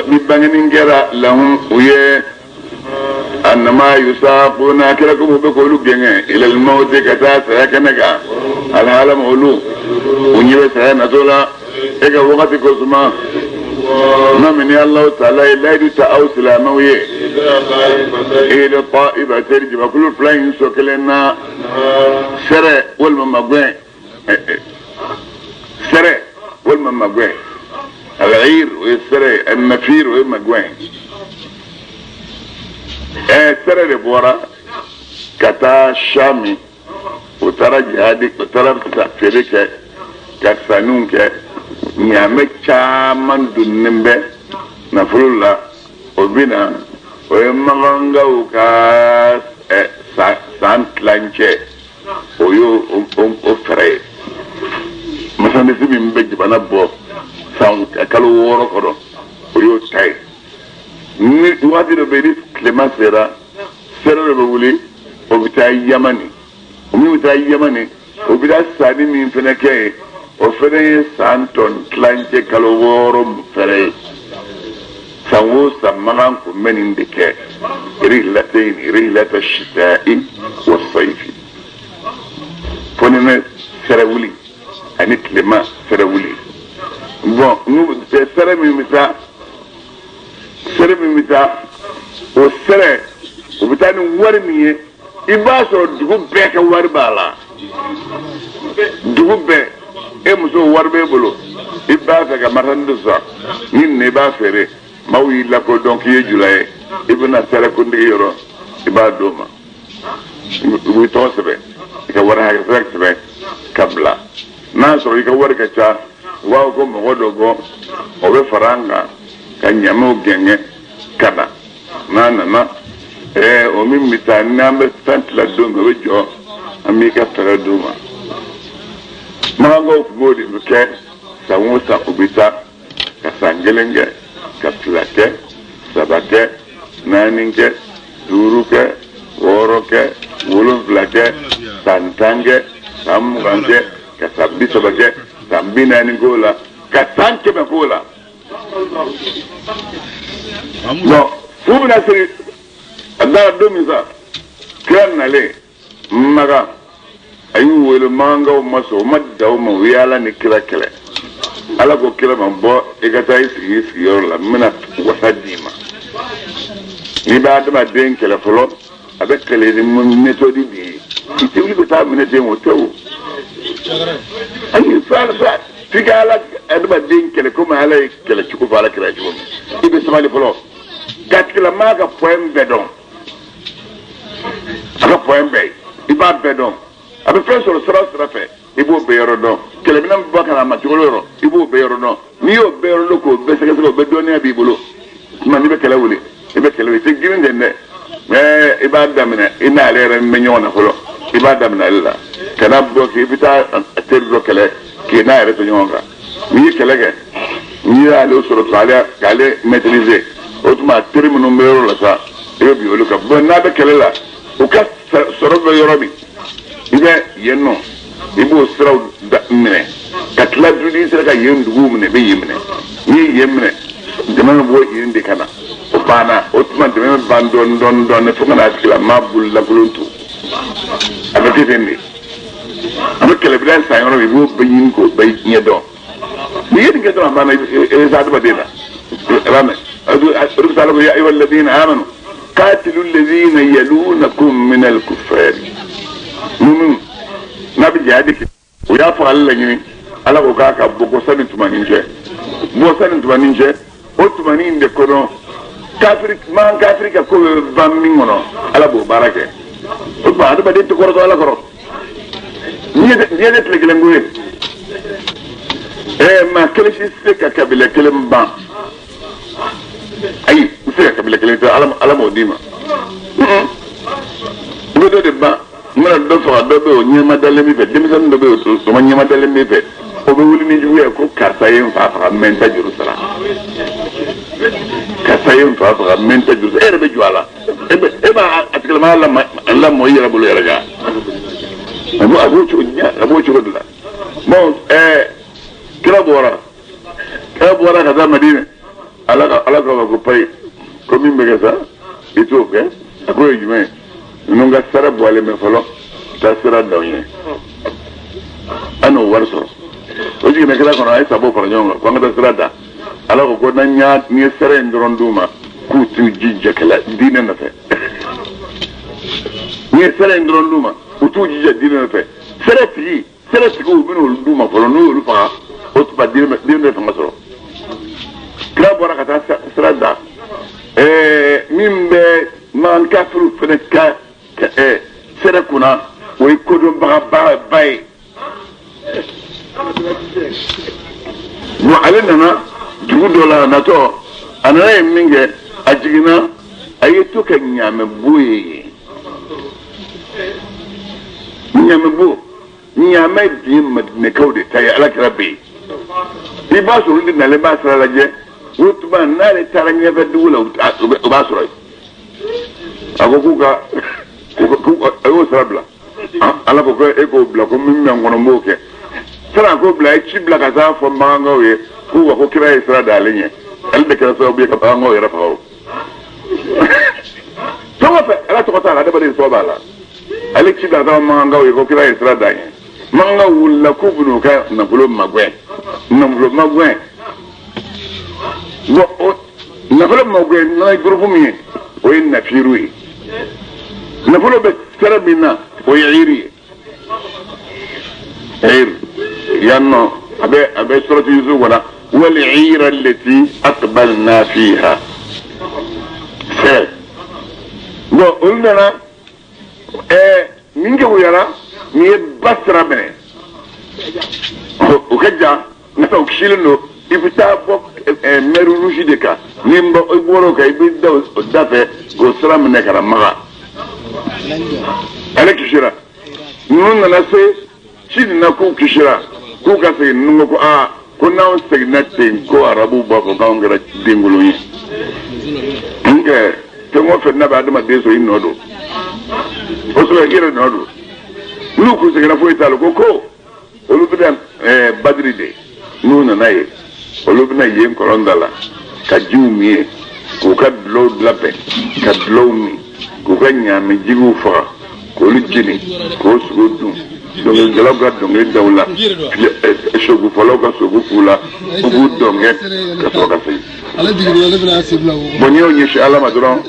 ni bangeni kɛra lahum u ye annama yusaquna a kɛra komi u bɛ k'olu gɛngɛ ilal mawti ka taa saya kɛnɛ kan alhala ma olu u ɲɛ bɛ saya natɔ la e ka wagati ko suma ma min ni Alahu taala ye layidu ta aw silamɛw ye ila ta'ibatayni jamakulu fila in so kelen na sɛrɛ walima magɛn sɛrɛ walima magɛn al-ir o ye sɛrɛ ye an-nafir o ye magɛn sɛrɛ de bɔra ka taa Shami u taara jihadi u taara feere kɛ ka sanniw kɛ ɲaamɛ caman donnen bɛ nafolo la o bɛ na o ye magangaw ka san tilancɛ o y'o o fɛɛrɛ ye marchandise min bɛ jamana bɔ san kalo 6 kɔnɔ o y'o ta ye ni waati dɔ bɛ yen ni tilema sera sɛrɛ dɔ bɛ wuli o bɛ taa Yamani o min bɛ taa Yamani o bɛ taa sanni min fana kɛ yen o fana ye san tɔn tilancɛ kalo 6 fɛrɛ ye san o san Makan kun bɛ nin de kɛ rihlatayn rihlata shita'i wa sayfi fo ni ne sɛrɛ wuli ani tilema sɛrɛ wuli bɔn n'u sɛrɛ min bɛ taa sɛrɛ min bɛ taa o sɛrɛ o bɛ taa ni wari min ye i b'a sɔrɔ dugu bɛɛ ka wari b'a la dugu bɛɛ e muso wari b'e bolo i b'a fɛ ka marchandise san ni nin i b'a feere maaw y'i lakodɔn k'i ye jula ye i bɛna sɛrɛ kuntigi yɔrɔ i b'a d'o ma i b'i tɔgɔ sɛbɛn i ka wari hakɛ sɛbɛn ka bila n'a sɔrɔ i ka wari ka ca u b'a fɔ ko mɔgɔ dɔ bɔ o bɛ fara an kan ka ɲamew gɛngɛ ka na n'a nana o min bɛ taa n'an bɛ fɛn tila don min o bɛ jɔ an b'i ka fɛɛrɛ d'u ma makankaw tun b'o de kɛ san o san u bɛ taa ka san 1 kɛ ka 2 kɛ 3 kɛ 4 kɛ 5 kɛ 6 kɛ 7 kɛ san 10 kɛ san 20 kɛ ka san 30 kɛ san 40 k'o la ka san 100 k'o la. Bon fu bɛna siri a dara don min sa kira nalen Makan a y'u wele makankaw ma sɔn u ma da u ma u ye Ala ni kira kɛlɛ Ala ko kira ma bɔ i ka taa i sigi i sigiyɔrɔ la n bɛna wasa d'i ma n'i bɛ adamaden kɛlɛ fɔlɔ a bɛ kɛlɛ ni méthode de ye i tɛ wuli ka taa minɛ ten o tɛ o ayi fɛn f'i ka Ala adamaden kɛlɛ komi Ala ye kɛlɛ cogo fɔ Ala kira cogo min i bɛ sabali fɔlɔ k'a tigilamaa ka point bɛɛ dɔn a ka point bɛɛ i b'a bɛɛ dɔn a bɛ fɛn sɔrɔ sira o sira fɛ i b'o bɛɛ yɔrɔ dɔn kɛlɛminɛn bɛ bɔ ka na a ma cogo yɔrɔ i b'o bɛɛ yɔrɔ dɔn n'i y'o bɛɛ yɔrɔ dɔn k'o bɛɛ sɛgɛsɛgɛ o bɛɛ dɔnniya b'i bolo tuma n'i bɛ kɛlɛ wuli i bɛ kɛlɛ wuli i tɛ girin ten dɛ mais i b'a daminɛ i n'ale yɛrɛ bɛ ɲɔgɔn na fɔlɔ i b'a daminɛ ale la kana bɔ k'i bɛ taa teri dɔ kɛlɛ k'i n'a yɛrɛ to ɲɔgɔn kan n'i ye kɛlɛ kɛ n'i y'ale sɔrɔ k'ale maîtriser o tuma teri minnu bɛ yɔrɔ la sa i bɛ bin olu kan bon n'a bɛ kɛlɛ la u ka sɔrɔ bɛ yɔrɔ min i bɛ yen nɔ i b'o siraw minɛ ka tila duni sera ka yen duguw minɛ i bɛ yen minɛ n'i ye yen minɛ jama bɛ bɔ yen de ka na o banna. banna o tuma dɛmɛ bɛ ban dɔɔni dɔɔni dɔɔni fo ka n'a tigilama bolo lankolon to a bɛ kɛ ten de a bɛ kɛlɛbila san yɔrɔ min i b'o bɛɛ ɲini k'o bɛɛ ɲɛ dɔn n'i ye nin kɛ dɔrɔn a banna i bɛ se adamaden na a b'a mɛn o de bɛ se ala ko ya ayyuha alladhina amanu qatilu alladhina yalunakum min al-kuffari minnu n'a bɛ jihadi kɛ o y'a fɔ ale laɲini ala ko k'a ka bɔ ko sani tumani cɛ bɔ sani tumani cɛ o tumani in de kɔnɔ kafiri man kafiri ka ko bɛ ban min kɔnɔ ala b'o baara kɛ o tuma adamaden tɛ kɔrɔtɔ ala kɔrɔ diɲɛ tɛ tile kelen ko ye maa kelen si tɛ se ka kabila kelen ban ayi n tɛ se ka kabila kelen tɛ ala m'o d'i ma i bɛ dɔ de ban n bɛna dɔ faga dɔ bɛ yen o ɲɛma dalen b'i fɛ denmisɛnnin dɔ bɛ yen o ma ɲɛma dalen b'i fɛ o bɛ wuli ni juguya ye ko karisa ye n fa faga n bɛ n ta juru sara karisa ye n fa faga n bɛ n ta juru sara e yɛrɛ bɛ jɔ a la e b'a a tigilama lamɔ i yɛrɛ bolo yɛrɛ kan a b'o cogo a b'o cogo de la bon kira bɔra ka taa Madina ala ka ko payi ko min bɛ kɛ sa i t'o kɛ a k'o ye jumɛn ye ninnu ka sara bɔlen bɛ fɔlɔ taa sira d'aw ɲɛ an n'o wari sɔrɔ o jiginna kira kɔnɔ a ye sababu fara ɲɔgɔn kan ko an ka taa sira da ala ko ko n'an y'a n'i ye sira in dɔrɔn d'u ma k'u t'u jija kɛlɛ diinɛ nɔfɛ n'i ye sira in dɔrɔn d'u ma u t'u jija diinɛ nɔfɛ sira tigiw u bɛna olu d'u ma fɔlɔ n'u y'olu faga o tuma diinɛ bɛ fanga sɔrɔ kira bɔra ka taa sira da min bɛ man kafiriw fana ka sira kunna o ye kodɔnbagaba ye bon ale nana dugu dɔ la a natɔ a nana ye min kɛ a jiginna a ye to ka ɲaamɛ bo ye ɲaamɛ bo ɲaamɛ dun ye madinɛkaw de ta ye ala kira bɛ yen i b'a sɔrɔ olu de nalen b'a sira lajɛ o tuma n'ale taara ɲɛfɛ dugu la u b'a sɔrɔ yen a ko k'u ka a y'o sira bila ala ko e k'o bila ko min bɛ n kɔnɔ n b'o kɛ sira k'o bila a ye ci bila ka taa fɔ bagankaw ye k'u wa ko kira ye sira d'ale ɲɛ ale de kɛra sababu ye ka bagankaw yɛrɛ faga o tɔgɔ fɛ ala tɔgɔ t'a la adamaden tɔgɔ b'a la ale ci bila ka taa bagankaw ye ko kira ye sira d'a ɲɛ bagankaw wulila k'u bɛn'u ka nafolo magɛn bon o nafolo magɛn nana gurupu min ye o ye nafiru ye nafolo bɛ sira min na o ye yiri ye yiri yan nɔ a bɛ suratu Yusuf kɔnɔ wal ira allati aqbalna fiha sɛ bon olu nana min kɛwuyara nin ye ba sira minɛ o ka jan n'a o kisilen don i bɛ taa bɔ mer Rouge de kan ni i bɔra o kan i bɛ da o da fɛ k'o sira minɛ ka na Maga ale kisira ninnu nana se ci nana k'u kisira k'u ka segin ninnu ko aa ko n'anw seginna ten ko arabuw b'a fɔ k'anw kɛra denkolon ye nkɛ fɛn o fɛn n'a bɛ adamaden sɔrɔ i nɔ don o sɔrɔ i yɛrɛ nɔ don n'u kun seginna foyi t'a la ko olu bɛna Badiri de n'u nana ye olu bɛna yen kɔlɔn da la ka jiw min yen k'u ka dulɔw labɛn ka dulɔw min k'u ka ɲaamɛjigiw faga k'olu jeni k'o sogo dun dɔnkilidalaw ka dɔnkili da u la sogofɔlaw ka sogo k'u la u b'u dɔnkɛ ka sɔrɔ ka segin bon n'i y'o ɲɛsin ala ma dɔrɔn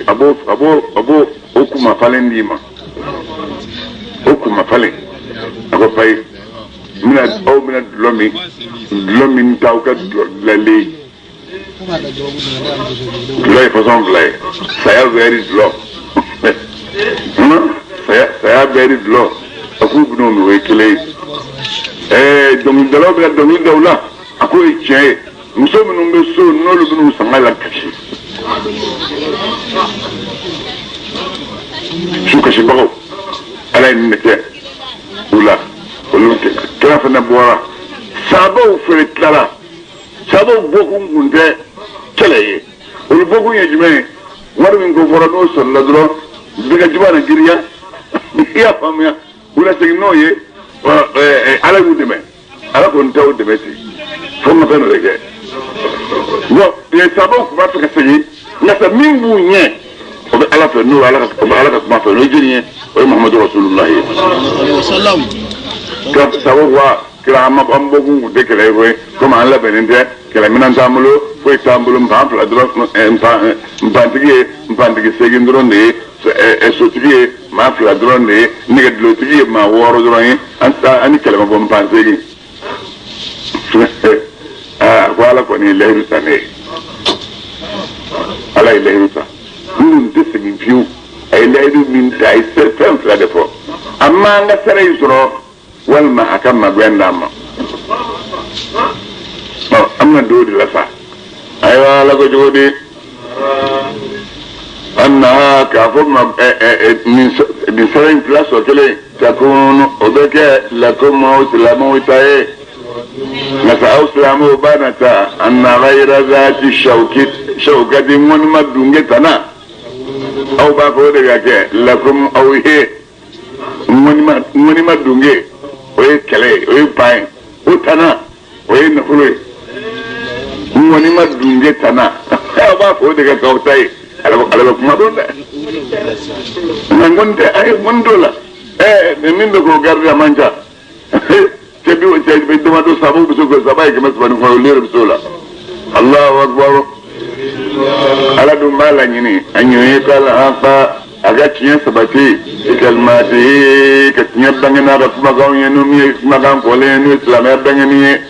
a b'o o kuma falen d'i ma o kuma falen a ko payi aw bɛna dulɔ min t'aw ka dulɔ dilanlen ye dulɔ ye fasɔn fila ye saya wɛri dulɔ saya wɛri dulɔ a k'u bɛn'o min o ye kelen ye dɔnkilidalaw bɛna dɔnkili da u la a k'o ye tiɲɛ ye muso minnu bɛ so n'olu bɛn'u sanga la kasi su kasibagaw ala ye nin de kɛ u la olu kira fana bɔra sabaw fana tilala sabaw bɔkun kun tɛ kɛlɛ ye olu bɔkun ye jumɛn ye wari min ko fɔra n'o sɔrɔla dɔrɔn bɛɛ ka juba na girinya i y'a faamuya u la segin n'o ye ala y'u dɛmɛ ala kɔni t'aw dɛmɛ ten fo n ka fɛn dɔ de kɛ bon sabaw tun b'a fɛ ka segin Nka sa min b'u ɲɛ o bɛ Ala fɛ n'o Ala ka o bɛ Ala ka kuma fɛ n'o ye jɔnni ye o ye Muhamadu Rasululahi ye. Ka sabu wa kira an ma an bɔkun kun tɛ kɛlɛ ye koyi komi an labɛnnen tɛ kɛlɛminɛn t'an bolo foyi t'an bolo npan fila dɔrɔn npan npantigi ye npantigi seegin dɔrɔn de ye sotigi ye maa fila dɔrɔn de ye nɛgɛdulotigi ye maa wɔɔrɔ dɔrɔn ye an an ni kɛlɛ ma bɔ npan seegin aa ko Ala kɔni ye layiru ta ne ye Ala ye layiru ta minnu tɛ segin fiyewu a ye layiru min ta a ye fɛn fila de fɔ a m'an ka sara in sɔrɔ walima a ka magɛn d'an ma ɔ an bɛna don o de la sa ayiwa Ala ko cogo di an na k'a fɔ ma nin sara in fila sɔrɔ kelen takunu o bɛ kɛ lakum aw silamɛw ta ye nka sa aw silamɛw b'a na ta an na ghayra zati shawkati ŋɔnima dunge tana aw b'a fɔ o de ka kɛ lakum aw ye ŋɔnima dunge o ye kɛlɛ ye o ye ban ye o tana o ye nafolo ye ŋɔnima dunge tana aw b'a fɔ o de ka kɛ aw ta ye ala bɛ kuma dɔn dɛ nka ŋɔni tɛ a ye ŋɔni t'o la ɛɛ min bɛ k'o garidi a man ca cɛ bi cɛ bi damadɔ saba bɛ se k'o saba ye kɛmɛ saba ni kɔ olu yɛrɛ bɛ se o la Alahu akibaru Ala dun b'a laɲini a ɲini k'a la a ka tiɲɛ sabati kalimati ka tiɲɛ bange n'a ka kumakanw ye n'o min ye kumakan fɔlen ye n'o ye silamɛya bangeni ye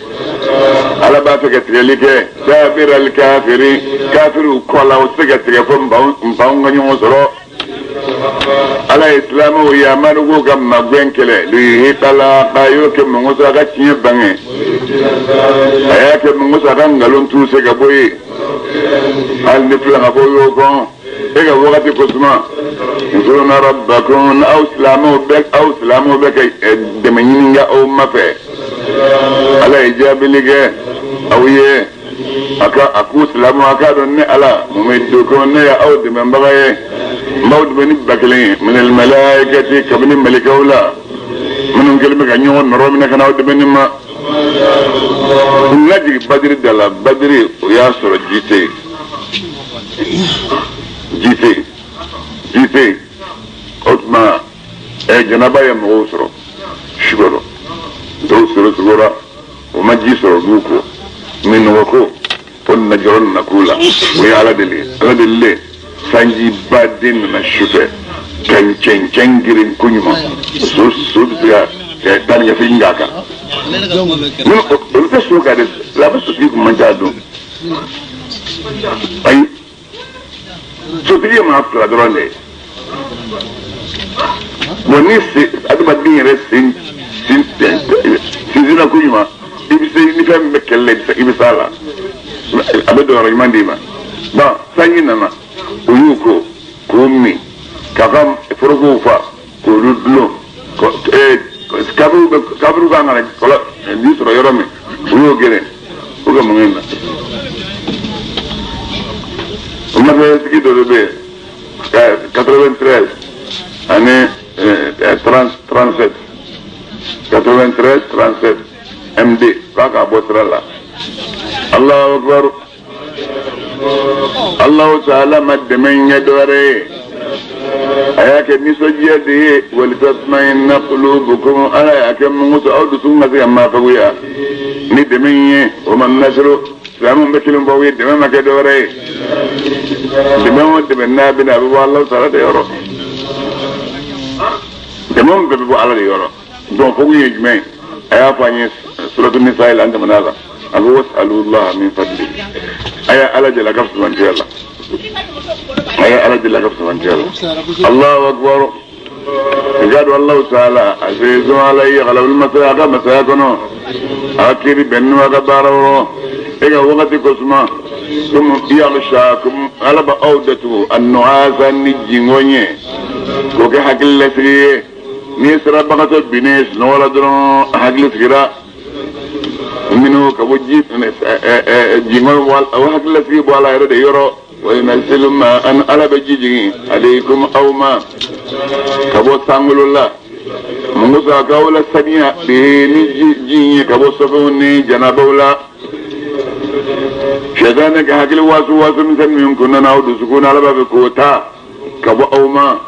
Ala b'a fɛ ka tigɛli kɛ dabirali kafiri kafiriw kɔ la o tɛ se ka tigɛ fo npanw ka ɲɔgɔn sɔrɔ Ala ye silamɛw yamaru k'u ka magɛn kɛlɛ liyuhikala a y'o kɛ mɔgɔ sɔrɔ a ka tiɲɛ bange a y'a kɛ mɔgɔ sɔrɔ a ka nkalon tu se ka bɔ yen hali ni fila ka bɔ y'o kɔn e ka wagati ko suma nsuruna rabbakum aw silamɛw bɛ ka dɛmɛ ɲini kɛ aw ma fɛ Ala ye jaabili kɛ aw ye a ka a k'u silamɛw a k'a dɔn ne Ala mumiddukum ne ye aw dɛmɛbaga ye n b'aw dɛmɛ ni ba kelen ye minal malaikati kabini malikɛw la minnu kɛlen bɛ ka ɲɔgɔn nɔrɔ minɛ ka na aw dɛmɛ nin ma u lajigin Badiri da la Badiri o y'a sɔrɔ ji tɛ yen ji tɛ yen ji tɛ yen o tuma janaba ye mɔgɔw sɔrɔ su kɔrɔ dɔw sɔrɔ sugora o ma ji sɔrɔ b'u ko minnɔgɔ ko fo najɔrɔ nana k'u la o ye Ala deli Ala delilen sanjiba den nana su fɛ ka cɛncɛn girin koɲuman so so bɛ se ka taa ni ka segin k'a kan minnu olu tɛ so kan dɛ silamɛ sotigi kun man ca don ayi sotigi ye maa fila dɔrɔn de ye bon ni se adamaden yɛrɛ sen sin sinsinna koɲuman i bɛ se ni fɛn min bɛ kɛlɛ la i bɛ s'a la a bɛ dɔgɔyɔrɔ ɲuman d'i ma bon sanji nana o y'u ko k'o min k'a ka forokow fa k'olu dulon kafiriw kan ka na kɔlɔ ji sɔrɔ yɔrɔ min u y'o gɛrɛ o ka mun na o masakɛsigi dɔ de bɛ yen 93 ani 37 93 37 MD k'a k'a bɔ sira la Alahu akibaru Alahu taala ma dɛmɛ ɲɛ dɔ wɛrɛ ye a y'a kɛ nisɔndiya de ye walitatma'inna qulubukum Ala y'a kɛ mun kosɔn aw dusukun ka se ka maafaguya ni dɛmɛ ye o ma nasiru silamɛw bɛ kelen fɔ aw ye dɛmɛ ma kɛ dɔ wɛrɛ ye dɛmɛ o dɛmɛ n'a bɛ na a bɛ bɔ Alahu taala de yɔrɔ dɛmɛ bɛɛ bɛ bɔ Ala de yɔrɔ donc fogun ye jumɛn ye a y'a fɔ an ye suratu nisa la an tɛmɛna la a ko wasalullah min fadli a ye Ala deli a ka fisamantiya la a ye Ala deli a ka fisamantiya la Allahu akbar i k'a dɔn Alahu taala azizun ala ye galabali masaya a ka masaya kɔnɔ a ka kiiri bɛnnen a ka baara yɔrɔ e ka wagati ko suma komi yaghshakum Ala b'aw datugu an-nu'asa ni jingɔn ye k'o kɛ hakili lasigi ye n'i sera bagatɔ binnen sunɔgɔ la dɔrɔn a hakili sigira minnu ka bɔ ji jingɔn o hakili lasigi bɔ ala yɛrɛ de yɔrɔ wa yunazzilu ma an Ala bɛ ji jigin alaykum aw ma ka bɔ sankolo la mun kosɔn a k'aw la saniya ni ji ye ka bɔ sɔfɛnw ni janabaw la Shetani ka hakili wasu wasu misɛn min kunna n'aw dusukun na ala b'a fɛ k'o ta ka bɔ aw ma.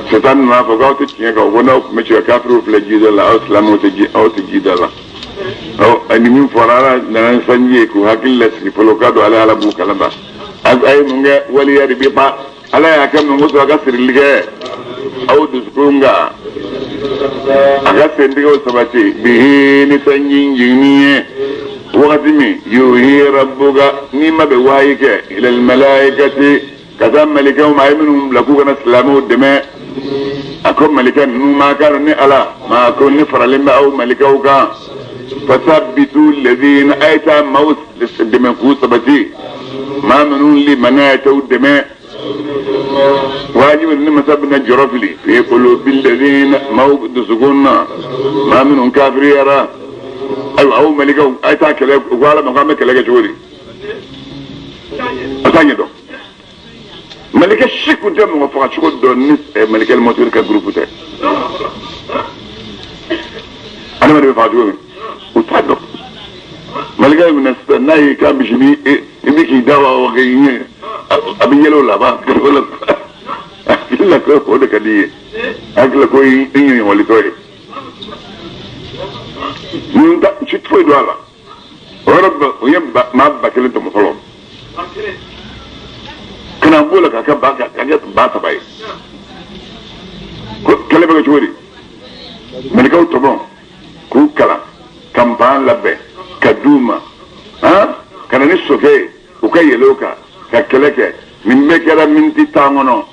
Shetani nana fɔ k'aw tɛ tiɲɛ kan, ko n'aw tun bɛ ci ka kafiriw filɛ jida la, aw silamɛw tɛ ji, aw tɛ jida la. Ɔ ani min fɔra, ala nana ni sanji ye k'u hakili lasigi fɔlɔ, k'a dɔn ale ala b'u kalama. A ye mun kɛ? Waliya de bɛ ban. Ala y'a kɛ mun kosɔn? A ka sirili kɛ aw dusukun kan, a ka sentigɛw sabati bihi ni sanji jiginni ye. Wagati min yuhi rabbuka, n'i ma bɛ wahayi kɛ ilal malaikati ka taa malikɛw ma, a ye minnu bila k'u kana silamɛw dɛmɛ. A ko malikɛ ninnu ma k'a dɔn ni ala ma ko ne faralen bɛ aw malikɛw kan. Fasabbitu ladina, a ye taa maaw dɛmɛ k'u sabati, maa minnu limaniya t'aw dɛmɛ. Wajibi ni masa bɛna jɔrɔ fili fi qulubil ladina, maaw dusukun na, maa minnu kafiriyara. Ayiwa, aw malikɛw, a ye taa kɛlɛ. U ko ala ma k'an bɛ kɛlɛ kɛ cogo di? A t'a ɲɛdɔn. Malikɛ si kun tɛ mɔgɔ faga cogo dɔn ni malikɛ mɔtiri ka gurupu tɛ. Adamaden bɛ faga cogo min, u t'a dɔn. Malikɛ minɛ sisan, n'a y'i ka misi ni i bɛ k'i da wa k'i ɲɛ, a bɛ yɛlɛ o la, a b'a kɛ o la, a hakili la ko o de ka di i ye, a hakili la ko i ɲɔgɔnlitɔ ye. Ninnu ta si foyi don a la. O yɔrɔ bɛɛ, o ye maa 1000 tɔmɔ fɔlɔ ka na b'o la k'a kɛ ba, k'a kɛ 3000 ye. Ko kɛlɛ bɛ kɛ cogo di? Malikɛw tɔmɔ k'u kalan ka npan labɛn ka d'u ma, han, ka na ni sokɛ ye, u ka yɛlɛ o kan ka kɛlɛ kɛ. Nin bɛɛ kɛra miniti 10 kɔnɔ,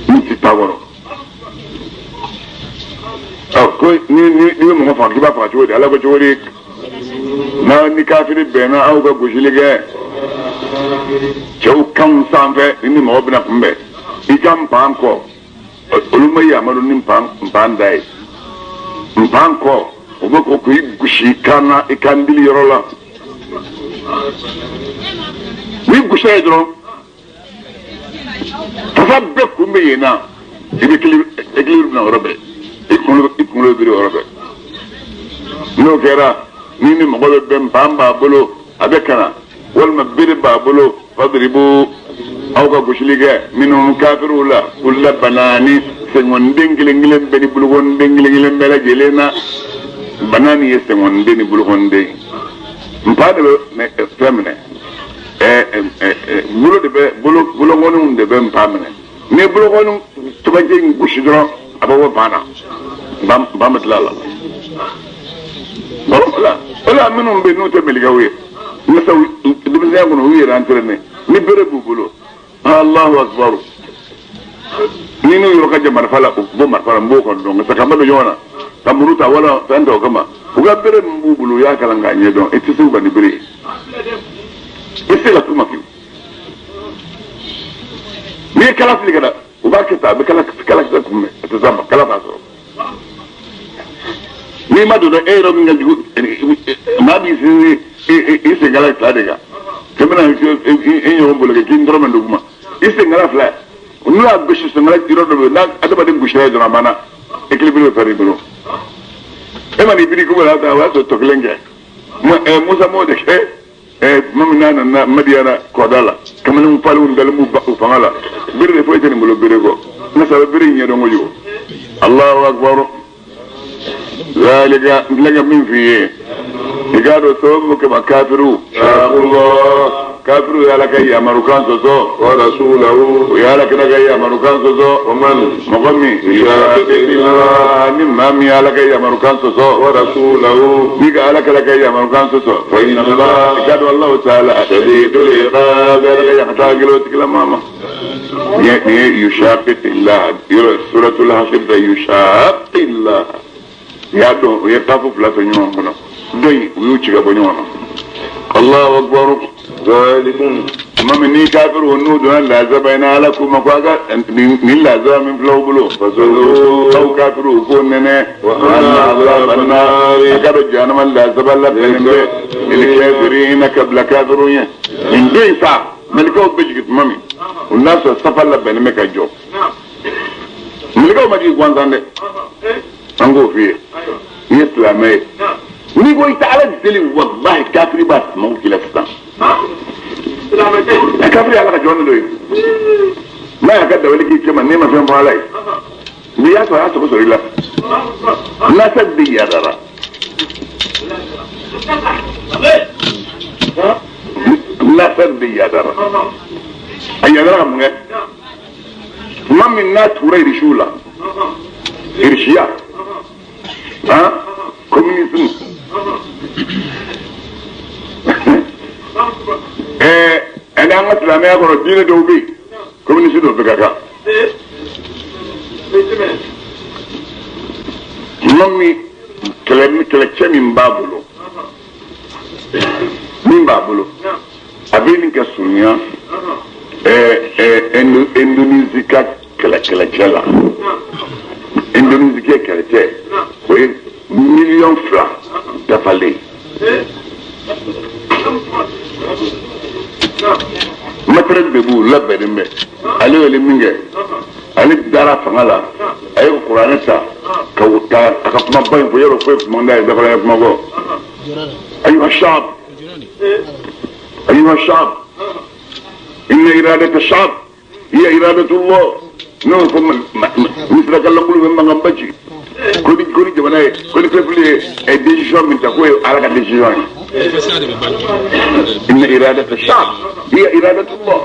miniti 10 kɔnɔ. Ɔ ko ni ni ni bɛ mɔgɔ faga, k'i b'a faga cogo di? Ala ko cogo di? N'a ni kafiri bɛnna, aw ka gosili kɛ cɛw kanw sanfɛ. Ni mɔgɔ bɛna kunbɛn, i ka npan kɔ, olu ma yamaru ni npan da ye. Npan kɔ, o bɛ ko k'i gosi i kan na, i kan dili yɔrɔ la. N'i gosira yen dɔrɔn, fasa bɛɛ kun bɛ yen na, i bɛ équilibre bɛna yɔrɔ bɛɛ, i kunkolo bɛ biri yɔrɔ bɛɛ. N'o kɛra, ni ni mɔgɔ bɛ bɛn, npan b'a bolo, a bɛ kana, walima bere b'a bolo, fadribu, aw ka gosili kɛ minnu kafiriw la, kulla banani, senkɔniden kelen kelen bɛɛ ni bolokɔniden kelen kelen bɛɛ lajɛlen na. Banani ye senkɔniden ni bolokɔniden. Npan de bɛ fɛn minɛ, bolo de bɛ bolokɔniw de bɛ npan minɛ. Ni bolokɔni cɛmancɛ in gosi dɔrɔn, a bɛ bɔ npan na, npan bɛ tila a la. O la minnu bɛ yen n'u tɛ mɛlɛkɛw ye, masaw denmisɛnya kɔnɔ u yɛrɛ entraîné ni bere b'u bolo, Allahu akbar, ni n'u yɔrɔ ka jan marifa la, u bɔ marifa la, n b'o kɔni dɔn. Nka ka ma don ɲɔgɔn na ka muru ta wala fɛn tɔw kama, u ka bere min b'u bolo, u y'a kalan k'a ɲɛdɔn. I tɛ se u ka ni bere ye, i tɛ se ka t'u ma fiyewu. N'i ye kala fili ka na, u b'a kɛ tan, a bɛ kala kisɛ kunbɛn, a tɛ s'a ma, kala t'a sɔrɔ. N'i ma don dɛ, e yɛrɛ min ka jugu, maa b'i sinsin i senkala fila de kan, k'i bɛna i ɲɔgɔn bolo kɛ k'i dɔrɔmɛ duguma, i senkala fila, n'u y'a gosi senkala yɔrɔ dɔ bɛ yen, n'a adamaden gosira yen dɔrɔn, a banna, équilibre bɛ perdre i bolo. E ma n'i biri ko la ta, o y'a sɔrɔ tɔ kelen kɛ. Musa m'o de kɛ tuma min n'a nana Madiyana kɔda la, kamalenw falenw dalen b'u u fanga la, bere de foyi tɛ nin bolo bere kɔ. Musa bɛ bere in ɲɛdɔn kojugu. Allahu akbar. Zalika, n filɛ ka min f'i ye, i k'a dɔn sababu kama kafiriw, kafiriw ye ala ka yamarukan sɔsɔ, wa rasulahu, u ye ala kira ka yamarukan sɔsɔ. Wa man mɔgɔ min ni maa min ye ala ka yamarukan sɔsɔ, wa rasulahu, n'i ka ala kira ka yamarukan sɔsɔ, fa inna Allah, i k'a dɔn Allahu taala shadidul iqab, ala ka ɲangata gɛlɛn o tigilamɔgɔ ma. Nin ye yushaqiqillah yɔrɔ, suratul hasr ta, yushaqiqillah, i y'a dɔn u ye kafu fila to ɲɔgɔn kɔnɔ, dɔ in u y'u ci ka bɔ ɲɔgɔn na. Allahu akbar. Zalikum, tuma min ni kafiriw n'u donna lazaba in na, ala k'u ma ko a ka nin lazaba min filɛ aw bolo, aw kafiriw k'o nɛnɛ. Wa anna azaba an-nar, a ka dɔn jahanama lazaba labɛnnen bɛ lil kafirina, ka bila kafiriw ɲɛ. Nin don in sa, malikɛw bɛ jigin tuma min, o n'a sɔrɔ safa labɛnnen bɛ ka jɔ. Malikɛw ma jigin gansan dɛ, an k'o f'i ye. N'i ye silamɛ ye, n'i ko i tɛ Ala deli, walahi kafiri b'a sumanw k'i la sisan. Kafiri y'Ala ka jɔn de dɔ ye. N'a y'a ka dabali k'i cɛ ma, n'e ma fɛn fɔ Ala ye, n'i y'a sɔrɔ a y'a sogo sɔrɔ i la. Nasɛri de yadara. Nasɛri de yadara. A yadara ka mun kɛ? Tuma min n'a tugura irisiw la, irisiya, han, communisme. Ɛɛ, an ka silamɛya kɔnɔ diinɛ dɔw bɛ yen, communiste dɔw bɛ ka kan. Tuma min kɛlɛcɛ min b'a bolo, a bɛ nin kɛ surunya Indonésie ka kɛlɛcɛ la. Indonésie ka kɛlɛcɛ o ye 2 miliyɔn dafalen. Matériel de b'u labɛnnen bɛ. Ale y'o min kɛ, ale dara fanga la, a ye kuranɛ ta ka a ka kumaba in fɔ, yɔrɔ foyi kuma da ye dafalen kuma kɔ. Ayiwa shab, ayiwa shab, inna iradata shab hiya iradatullah. N'o fɔ misira ka lankolon bɛ mankan ba ci. Ko ni jamana ye, ko ni peuple ye décision min ta, k'o ye Ala ka décision ye. Inna iradata shab hiya iradatullah.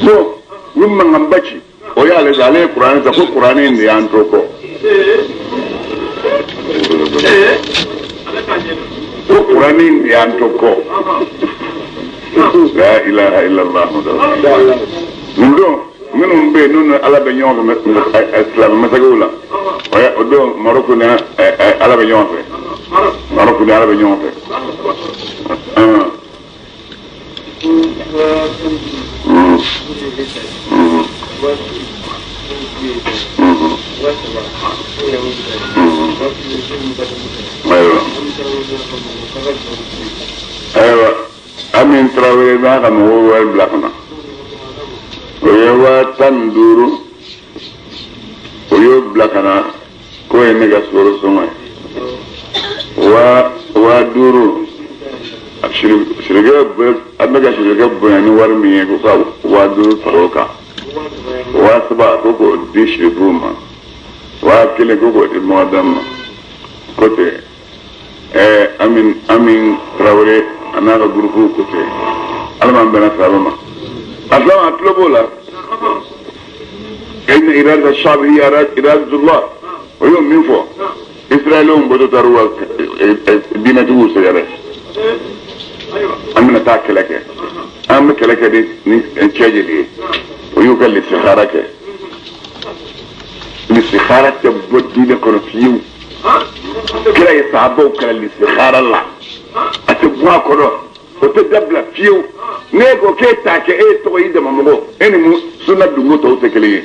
Bon, ni mankan ba ci, o y'ale de, ale ye kuranɛ ta, ko kuranɛ in de y'an to kɔ. Ko kuranɛ in de y'an to kɔ. La ilaha illallah. Nin don minnu bɛ yen n'u ni Ala bɛ ɲɔgɔn fɛ silamɛ masakɛw la, o don Marɔku ni Ala bɛ ɲɔgɔn fɛ. Marɔku ni Ala bɛ ɲɔgɔn fɛ. Ayiwa, Amin Tarawele b'a ka mɔgɔw wari bila ka na. O ye 15,000, o y'o bila ka na k'o ye ne ka sukaro sɔngɔ ye. 5,000, sirikɛ bɛ, an bɛ ka sirikɛ bonya ni wari min ye, ko ka 5,000 fara o kan. 3,000 ko k'o di sirifuw ma. 1,000 ko k'o di mɔgɔdam ma. Ko ten, Amin Tarawele a n'a ka gurupuw ko ten. Ala m'an bɛnna saba ma. A filanan, a tulo b'o la. Inna iradata shabi hiya iradatullah. O y'o min fɔ. Israɛliw bɔtɔ taara u ka diinɛtigiw sɛgɛrɛ. An bɛna taa kɛlɛ kɛ. An bɛ kɛlɛ kɛ ni cɛ jeli ye. O y'u ka lisikhara kɛ. Lisikhara tɛ bɔ diinɛ kɔnɔ fiyewu. Kira ye sahabaw kalan lisikhara la. A tɛ bɔ a kɔnɔ. O tɛ dabila fiyewu. N'e ko k'e t'a kɛ, e ye tɔgɔ y'i dama mɔgɔ. E ni mun sunna dungo tɔw tɛ kelen ye.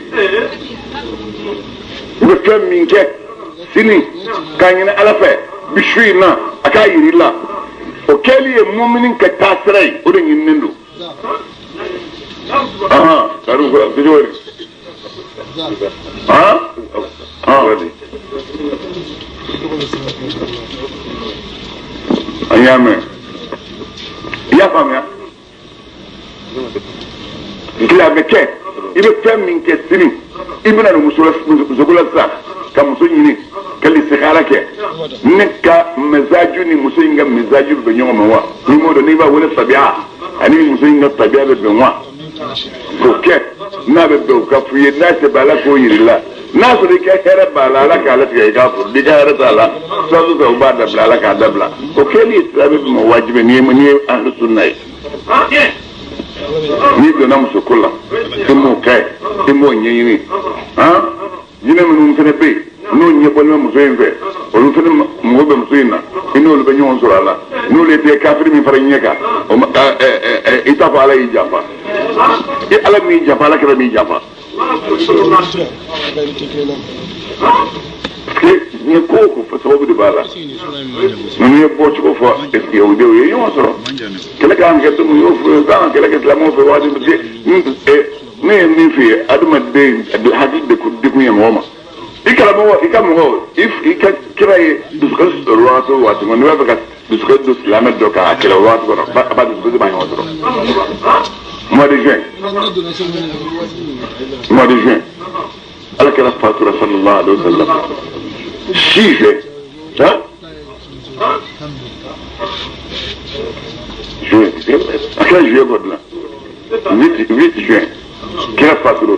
I bɛ fɛn min kɛ sini k'a ɲini Ala fɛ bi su in na, a k'a yir'i la. O kɛli ye mumini ka taasira ye, o de ɲininen don. Kari ko cogo di? An y'a mɛn. I y'a faamuya? Tila bɛ kɛ, i bɛ fɛn min kɛ sini, i bɛna don musoko la sisan, ka muso ɲini, ka lisikhara kɛ. Ne ka mizaju ni muso in ka mizaju bɛ ɲɔgɔn ma wa? N'i m'o dɔn, n'i b'a wele tabiya, ani muso in ka tabiya bɛ bɛn wa? K'o kɛ, n'a bɛ bɛn o ka f'u ye, n'a tɛ bɛn Ala k'o yir'i la. N'a sɔrɔ i ka hɛrɛ b'a la, Ala k'a latigɛ i k'a furu. N'i ka hɛrɛ t'a la, sisan o b'a dabila, Ala k'a dabila. O kɛli ye silamɛ bɛ ma wajibi n'i ye ahlu sunna ye. N'i donna muso ko la, i m'o kɛ, i m'o ɲɛɲini. Jinɛ minnu fana bɛ yen, n'o ɲɛbɔlen bɛ muso in fɛ, olu fana mago bɛ muso in na, i n'olu bɛ ɲɔgɔn sɔrɔ a la. N'olu ye kafiri min fara ɲɛ kan, i t'a fɔ Ala y'i janfa. I Ala m'i janfa, Ala kɛra m'i janfa. Parce que diɲɛ ko o ko sababu de b'a la. Ninnu ye bɔcogo fɔ yahudiw ye ɲɔgɔn sɔrɔ. Kɛlɛ kan ka kɛ don min, y'o fɔ kan ka kɛlɛ kɛ silamɛw fɛ waati min. Ne ye min f'i ye, adamaden hakili de degun ye mɔgɔ ma. I karamɔgɔ i ka mɔgɔw i ka kira ye dusukasi sɔrɔ waati o waati n'i b'a fɛ ka dusukasi don silamɛ dɔ kan a kɛlɛ waati kɔnɔ a b'a dusukasi b'a ɲɔgɔn sɔrɔ mois de juin mois de juin ala kɛra fatura sallallahu alaihi wa sallam 6 juin hein juin a kɛra juillet kɔ dilan 8 juin kira fatura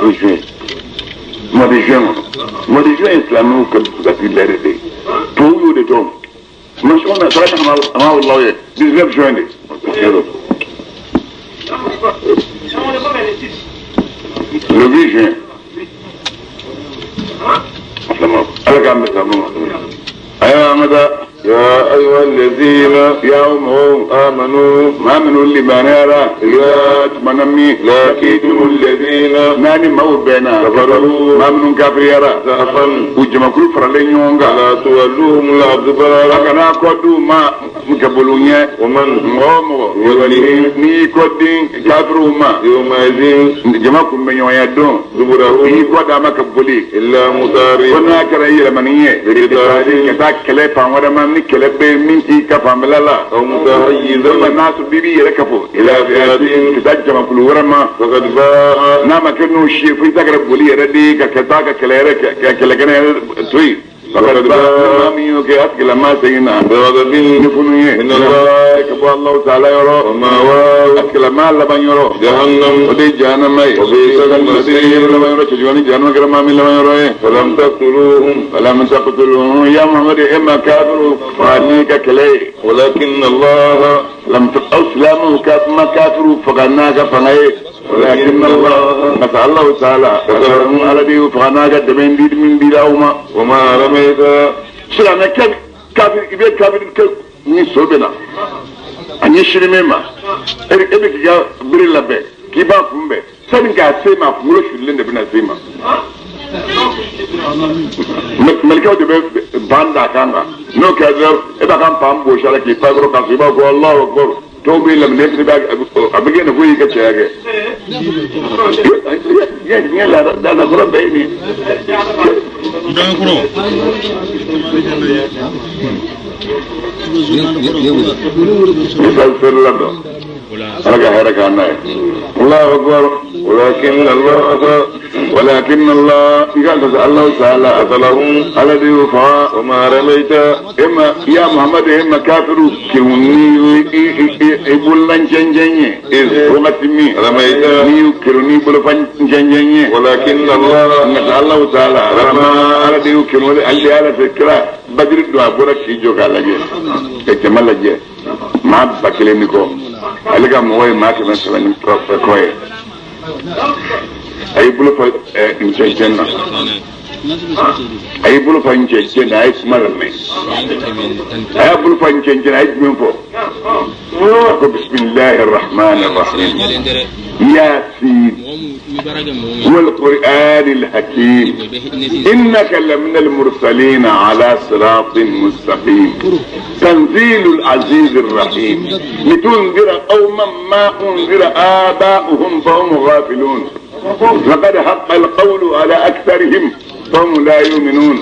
o juin mois de juin kɔnɔ mois de juin ye silamɛw ka dusukasi lɛrɛ de ye tubabu y'o de dɔn masɔn na saraka a ma walaw ye 19 juin de le 8 juin ala k'an bɛn sababa ma ayiwa an ka taa يا أيها الذين يا آمنوا آمنوا اللي إذا تمنمي لقيتم الذين ناني مو بينا كفروا ما منهم كافر يرى وجمع كل فرلين يونغا لا تولوهم الأدبار أكنا قدو ما مكبلونيا ومن مو ني كودين كافروا ما يومئذ جمعكم من يوم يدون زبره ني كودا ما كبولي إلا مطاري ونا كرأي لمنية كتا كلي ni kɛlɛ bɛ min t'i ka fanfɛla la walima n'a sɔrɔ b'i b'i yɛrɛ kafo ka taa jamakulu wɛrɛ ma n'a ma kɛ n'o si ye fo i ta kɛra boli yɛrɛ de ye ka taa ka kɛlɛ yɛrɛ ka kɛlɛkɛnɛ yɛrɛ to yen min y'o kɛ a tigilama segin na ni funu ye ka bɔ Alahu taala yɔrɔ a tigilama laban yɔrɔ o de ye jahanama ye o de ye laban yɔrɔ cɛjugu ni jahanama kɛra maa min laban yɔrɔ ye falam taqtuluhum ya Muhammadu e ma kafiru faga n'i ka kɛlɛ ye walakin Allah lam aw silamɛw ka ma kafiru faga n'a ka fanga ye ولكن الله نسأل الله تعالى على دي فغناك دمين دي من بلاهما وما رميت سلامة كافر إبه كافر ni sobena ani shirime ma ebe ki ga biri labɛ k'i b'a kunbɛn sani k'a se ma kunkolo sirilen de bɛna se ma malikɛw de bɛ ban d'a kan kan n'o kɛra dɔrɔn e b'a kan pan gosi a la k'i pan kɔrɔ k'a sɔrɔ i b'a fɔ Alahu akibaru dɔw bɛ lamini fana a bɛ kɛ nin ko y'i ka cɛya kɛ ɲɛ laada kɔrɔ bɛɛ ye nin ye. Misali feerela dɔ ala ka hɛrɛ k'an n'a ye. Allahu akbar walakin Allah walakin Allah i ka lasa Alahu taala asalahum ala de y'o faga wa ma ramaita e ma ya Muhammadu e ma kafiru kewun ni i bolola ncɛncɛn ye wagati min ramaita n'i y'u kerun n'i bolofa ncɛncɛn ye walakin Allah nka Alahu taala rama ala de y'u kerun ale de ala fɛ kira Badiri don a bɔra k'i jɔ k'a lajɛ ka jama lajɛ maa 1000 ni kɔ ale ka mɔgɔ ye maa 300 ni kɔ ye a y'i bolo fa ncɛncɛn na a y'i bolo fa ncɛncɛn na a ye kuma lamɛn a y'a bolo fa ncɛncɛn na a ye jumɛn fɔ a ko bisimilahi rahmani rahim yasin wal qur'ani al-hakim innaka lamina al-mursalin ala siratin mustaqim tanzilu al-aziz ar-rahim litundira qawman ma unzira aba'uhum fahum ghafilun لقد حق القول على أكثرهم فهم لا يؤمنون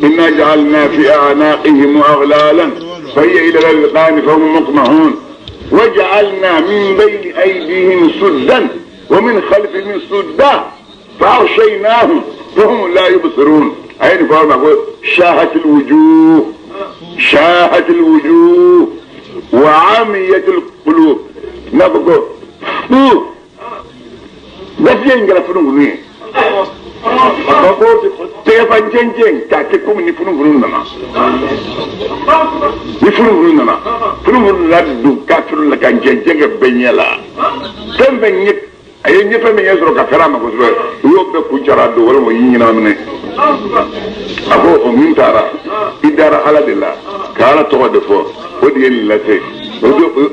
إنا جعلنا في أعناقهم أغلالا فهي إلى الأذقان فهم مقمحون وجعلنا من بين أيديهم سدا ومن خلفهم سدا فأغشيناهم فهم لا يبصرون. أين فهم أقول شاهت الوجوه شاهت الوجوه وعميت القلوب نبقى gafiya in kɛra funufunu ye tɛgɛfa jɛnjɛn k'a kɛ komi ni funufunu nana ni funufunu nana funufunu la don kafiru la ka jɛnjɛn kɛ bɛɛ ɲɛ la fɛn fɛn ɲɛ a ye ɲɛfɛn min ɲɛ sɔrɔ ka fɛrɛ a ma kosɛbɛ u y'o bɛɛ kun jara don walima o y'i ɲɛnama minɛ a ko o min taara i dara ala de la ka ala tɔgɔ de fɔ o de ye nin lase o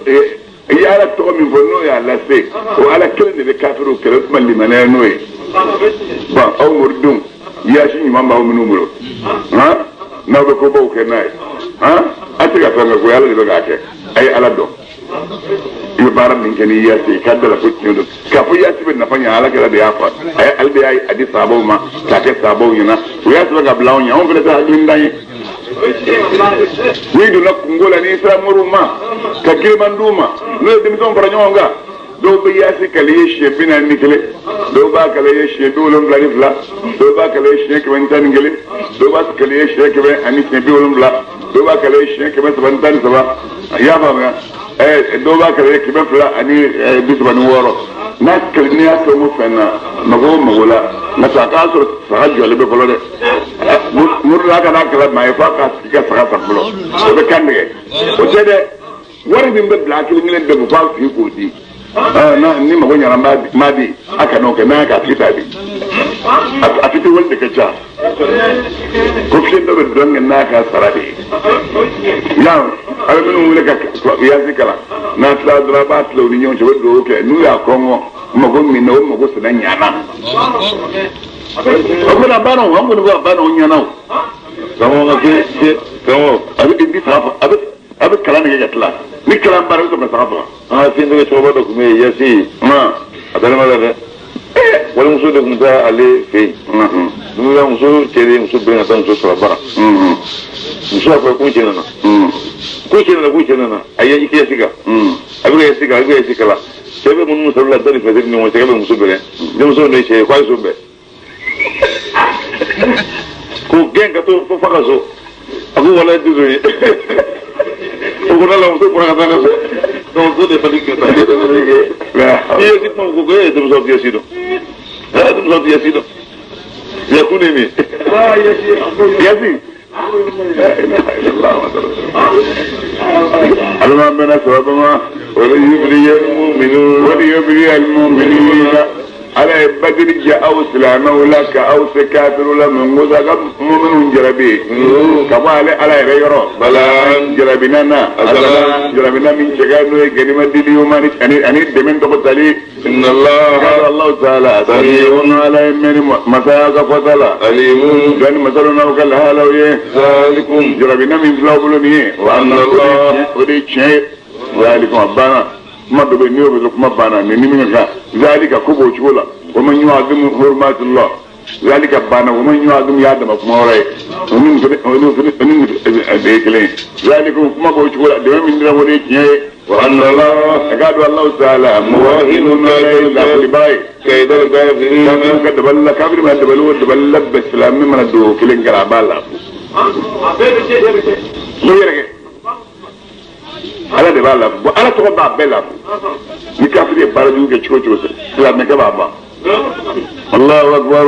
de i ye ala tɔgɔ min fɔ n'o y'a lase o ala kelen de bɛ kafiriw kɛlɛ o tuma limaniya n'o ye bon aw moridenw yaasi ɲuman b'aw minnu bolo han n'aw bɛ kobaw kɛ n'a ye han a tɛ ka fɛn kɛ koyi ala de bɛ k'a kɛ a ye ala dɔn I bɛ baara min kɛ ni yaasi k'a da la ko tiɲɛ don k'a fɔ yaasi bɛ nafa ɲɛ ala kɛra de y'a fɔ ale de y'a di sabaw ma k'a kɛ sabaw ɲɛna o y'a sɔrɔ ka bila anw ɲɛ anw fana tɛ hakilitan ye n'i donna kungo la n'i sera moriw ma ka giriman d'u ma n'o ye denmisɛnw fara ɲɔgɔn kan dɔw bɛ yaasi kale ye siɲɛ 41 dɔw b'a kale ye siɲɛ 72 dɔw b'a kale ye siɲɛ 111 dɔw b'a kale ye siɲɛ 170 dɔw b'a kale ye siɲɛ 313 i y'a faamuya dɔw b'a kale ye 236 n'a kale n'i y'a fɛn o fɛn na mago o mago la nka sa k'a sɔrɔ saga jɔlen bɛ fɔlɔ dɛ murula ka n'a kala maa ye f'a k'a sigi ka saga san fɔlɔ o bɛ kan tigɛ o tɛ dɛ wari min bɛ bila kelen kelen bɛɛ kun f'a tigi k'o di ni mago ɲɛna n b'a di a kan'o kɛ n'a k'a tigi t'a di a tigi wari de ka ca ko fiɲɛ dɔ bɛ dɔn kɛ n'a ka sara de ye yan a bɛ minnu wele ka yaasi kalan n'a tilala dɔrɔn a b'a tila u ni ɲɔgɔn cɛ u bɛ dugawu kɛ n'u y'a kɔngɔ mago min na o mago sɛnɛ ɲana o kɔni a banna o an kɔni ko a banna o ɲana o. Karamɔgɔ a bɛ di saga a bɛ kalan de kɛ ka tila ni kalan banna i bɛ sɔrɔ ka saga faga. An ka fiɲɛtigi cɛkɔrɔba dɔ tun bɛ yen yaasi a dalen b'a la dɛ walimuso de tun bɛ ale fɛ yen n'u y'a muso cɛ de ye muso bɛn ka taa muso sɔrɔ bara muso y'a fɔ ko cɛ nana ko cɛ nana ko cɛ nana a ye i yaasi kan a bɛ ka yaasi kan a bɛ ka yaasi kalan cɛ bɛ minnu sɔrɔ la da ni fɛn ni ɲɔgɔn cɛ bɛ muso bɛrɛ denmuso de ye cɛ ye k'a ye so bɛɛ k'o gɛn ka to fo fa ka so a ko walayi tɛ so ye o ko la muso bɔra ka taa ka so donc so de fali kɛ taa i ye si kuma ko e ye denmuso tɛ si dɔn e ye denmuso tɛ si dɔn yakun de min yasi alama bɛna sababa ma wala yubli al-mu'minun wala yubli al-mu'minina ala ye badiri jɛ aw silamɛw la ka aw se kafiru la mun ko sa ka mu'minun jarabi ka bɔ ale ala yɛrɛ yɔrɔ bala jarabina na jarabina min cɛ ka n'o ye ganima dili ani dɛmɛ tɔgɔ tali inna Allah ta'ala sami'un ala ye mɛnni masaya ka fɔta la alimun dɔnni masalu n'aw ka lahalaw ye zalikum jarabina min filɛ aw bolo nin ye wa anna Allah o de ye tiɲɛ ye zalikum a banna kuma dɔ bɛ yen n'i y'o bɛ kuma banna nin ni min ka kan zalika ko b'o cogo la o man yu'azzimu hurumatillah zalika banna o man yu'azzimu y'a dama kuma wɛrɛ ye o ni o ye kelen ye zalika kuma b'o cogo la dɛmɛ min dira o de ye tiɲɛ ye wa anna Allah a k'a dɔn Allahu ta'ala muwahinun lafilibaa ye kaydal kafirin kafiru ka dabali la kafiri mana dabali o dabali la bɛɛ silamɛ mana don o kelen kɛra a b'a la n'o yɛrɛ kɛ ala de b'a la bon ala tɔgɔ b'a bɛɛ la ni kafiri ye baara jugu kɛ cogo cogo silamɛkɛ b'a ban Allahu akbar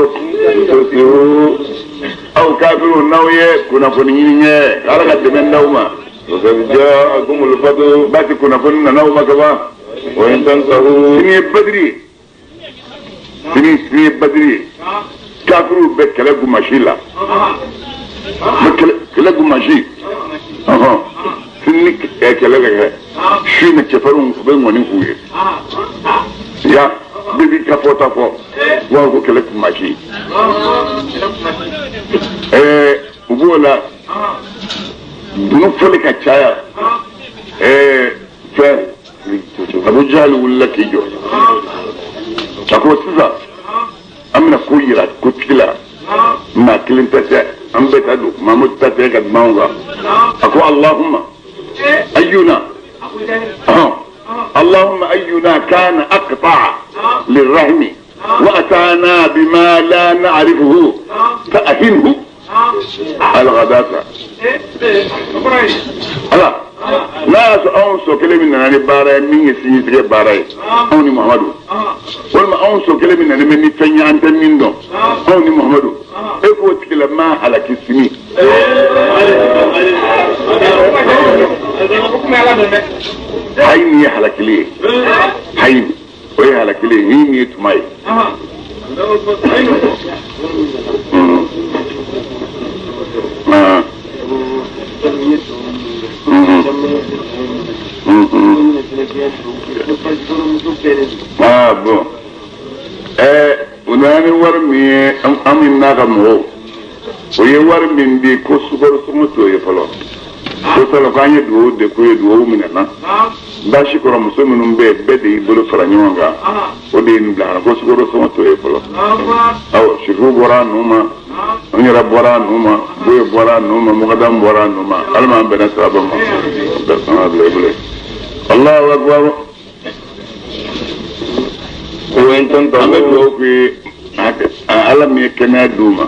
aw kafiriw n'aw ye kunnafoni ɲini kɛ ala ka dɛmɛ d'aw ma وقد جاءكم الفضل basi kunnafoni nana aw ma kaban وإن تنتهوا sini ye badiri ye sini ye badiri ye kafiriw bɛ kɛlɛ gumasi la bɛ kɛlɛ gumasi sini kɛlɛ bɛ kɛ su ni cɛfarinw bɛ ŋɔni k'u ye ya bɛɛ b'i ka fɔta fɔ wa ko kɛlɛ gumasi u b'o la dunu fɔli ka caya fɛn Abu Jahal wulila k'i jɔ a ko sisan an bɛna ko yira kotigi la maa kelen ta tɛ an bɛɛ ta don Mahamadu ta tɛ ka duman kan a ko Allahumma ayyuna Allahumma ayyuna kana aqta'a lirrahmi wa atana bima la na'rifuhu fa ahinhu al-ghadata ala n'a y'a sɔrɔ anw sɔ kelen min nana ni baara ye min ye sinitigɛ baara ye anw ni Muhamadu walima anw sɔ kelen min nana ni fɛn ye an tɛ min dɔn anw ni Muhamadu e k'o tigilama halaki sini hayi min ye halakili ye hayi o ye halakili ye min ye tuma ye Ah bon u nana ni wari min ye an min n'a ka mɔgɔw o ye wari min di ko sukaro sɔngɔ t'o ye fɔlɔ ko sala k'an ye dugawu de k'u ye dugawu minɛ na Baasi kɔrɔ muso minnu bɛ yen bɛɛ de y'i bolo fara ɲɔgɔn kan o de ye nin bila ko sukaro sɔngɔ to ye fɔlɔ awɔ sifu bɔra a nɔ ma an yɛrɛ bɔra a nɔ ma boye bɔra a nɔ ma mɔgɔdamu bɔra a nɔ ma ala m'an bɛnna siraba ma bɛɛ sɔn bila i bolo Allahu akbar an bɛ dugawu k'u ye ala min ye kɛnɛya d'u ma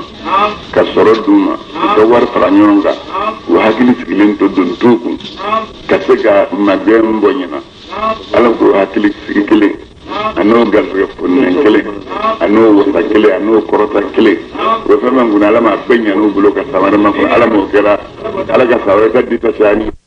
ka sɔrɔ d'u ma u ka wari fara ɲɔgɔn kan u hakili sigilen to don t'u kun ka se ka magɛn bɔ ɲɛna ala k'o hakili sigi kelen a n'o garisɛgɛ fonɛnɛ kelen a n'o wasa kelen a n'o kɔrɔta kelen u bɛ fɛn fɛn kunna ala m'a bɛɛ ɲɛ n'u bolo ka san wɛrɛ makɔnɔ ala m'o kɛra ala ka san wɛrɛ ta di ta caya ni.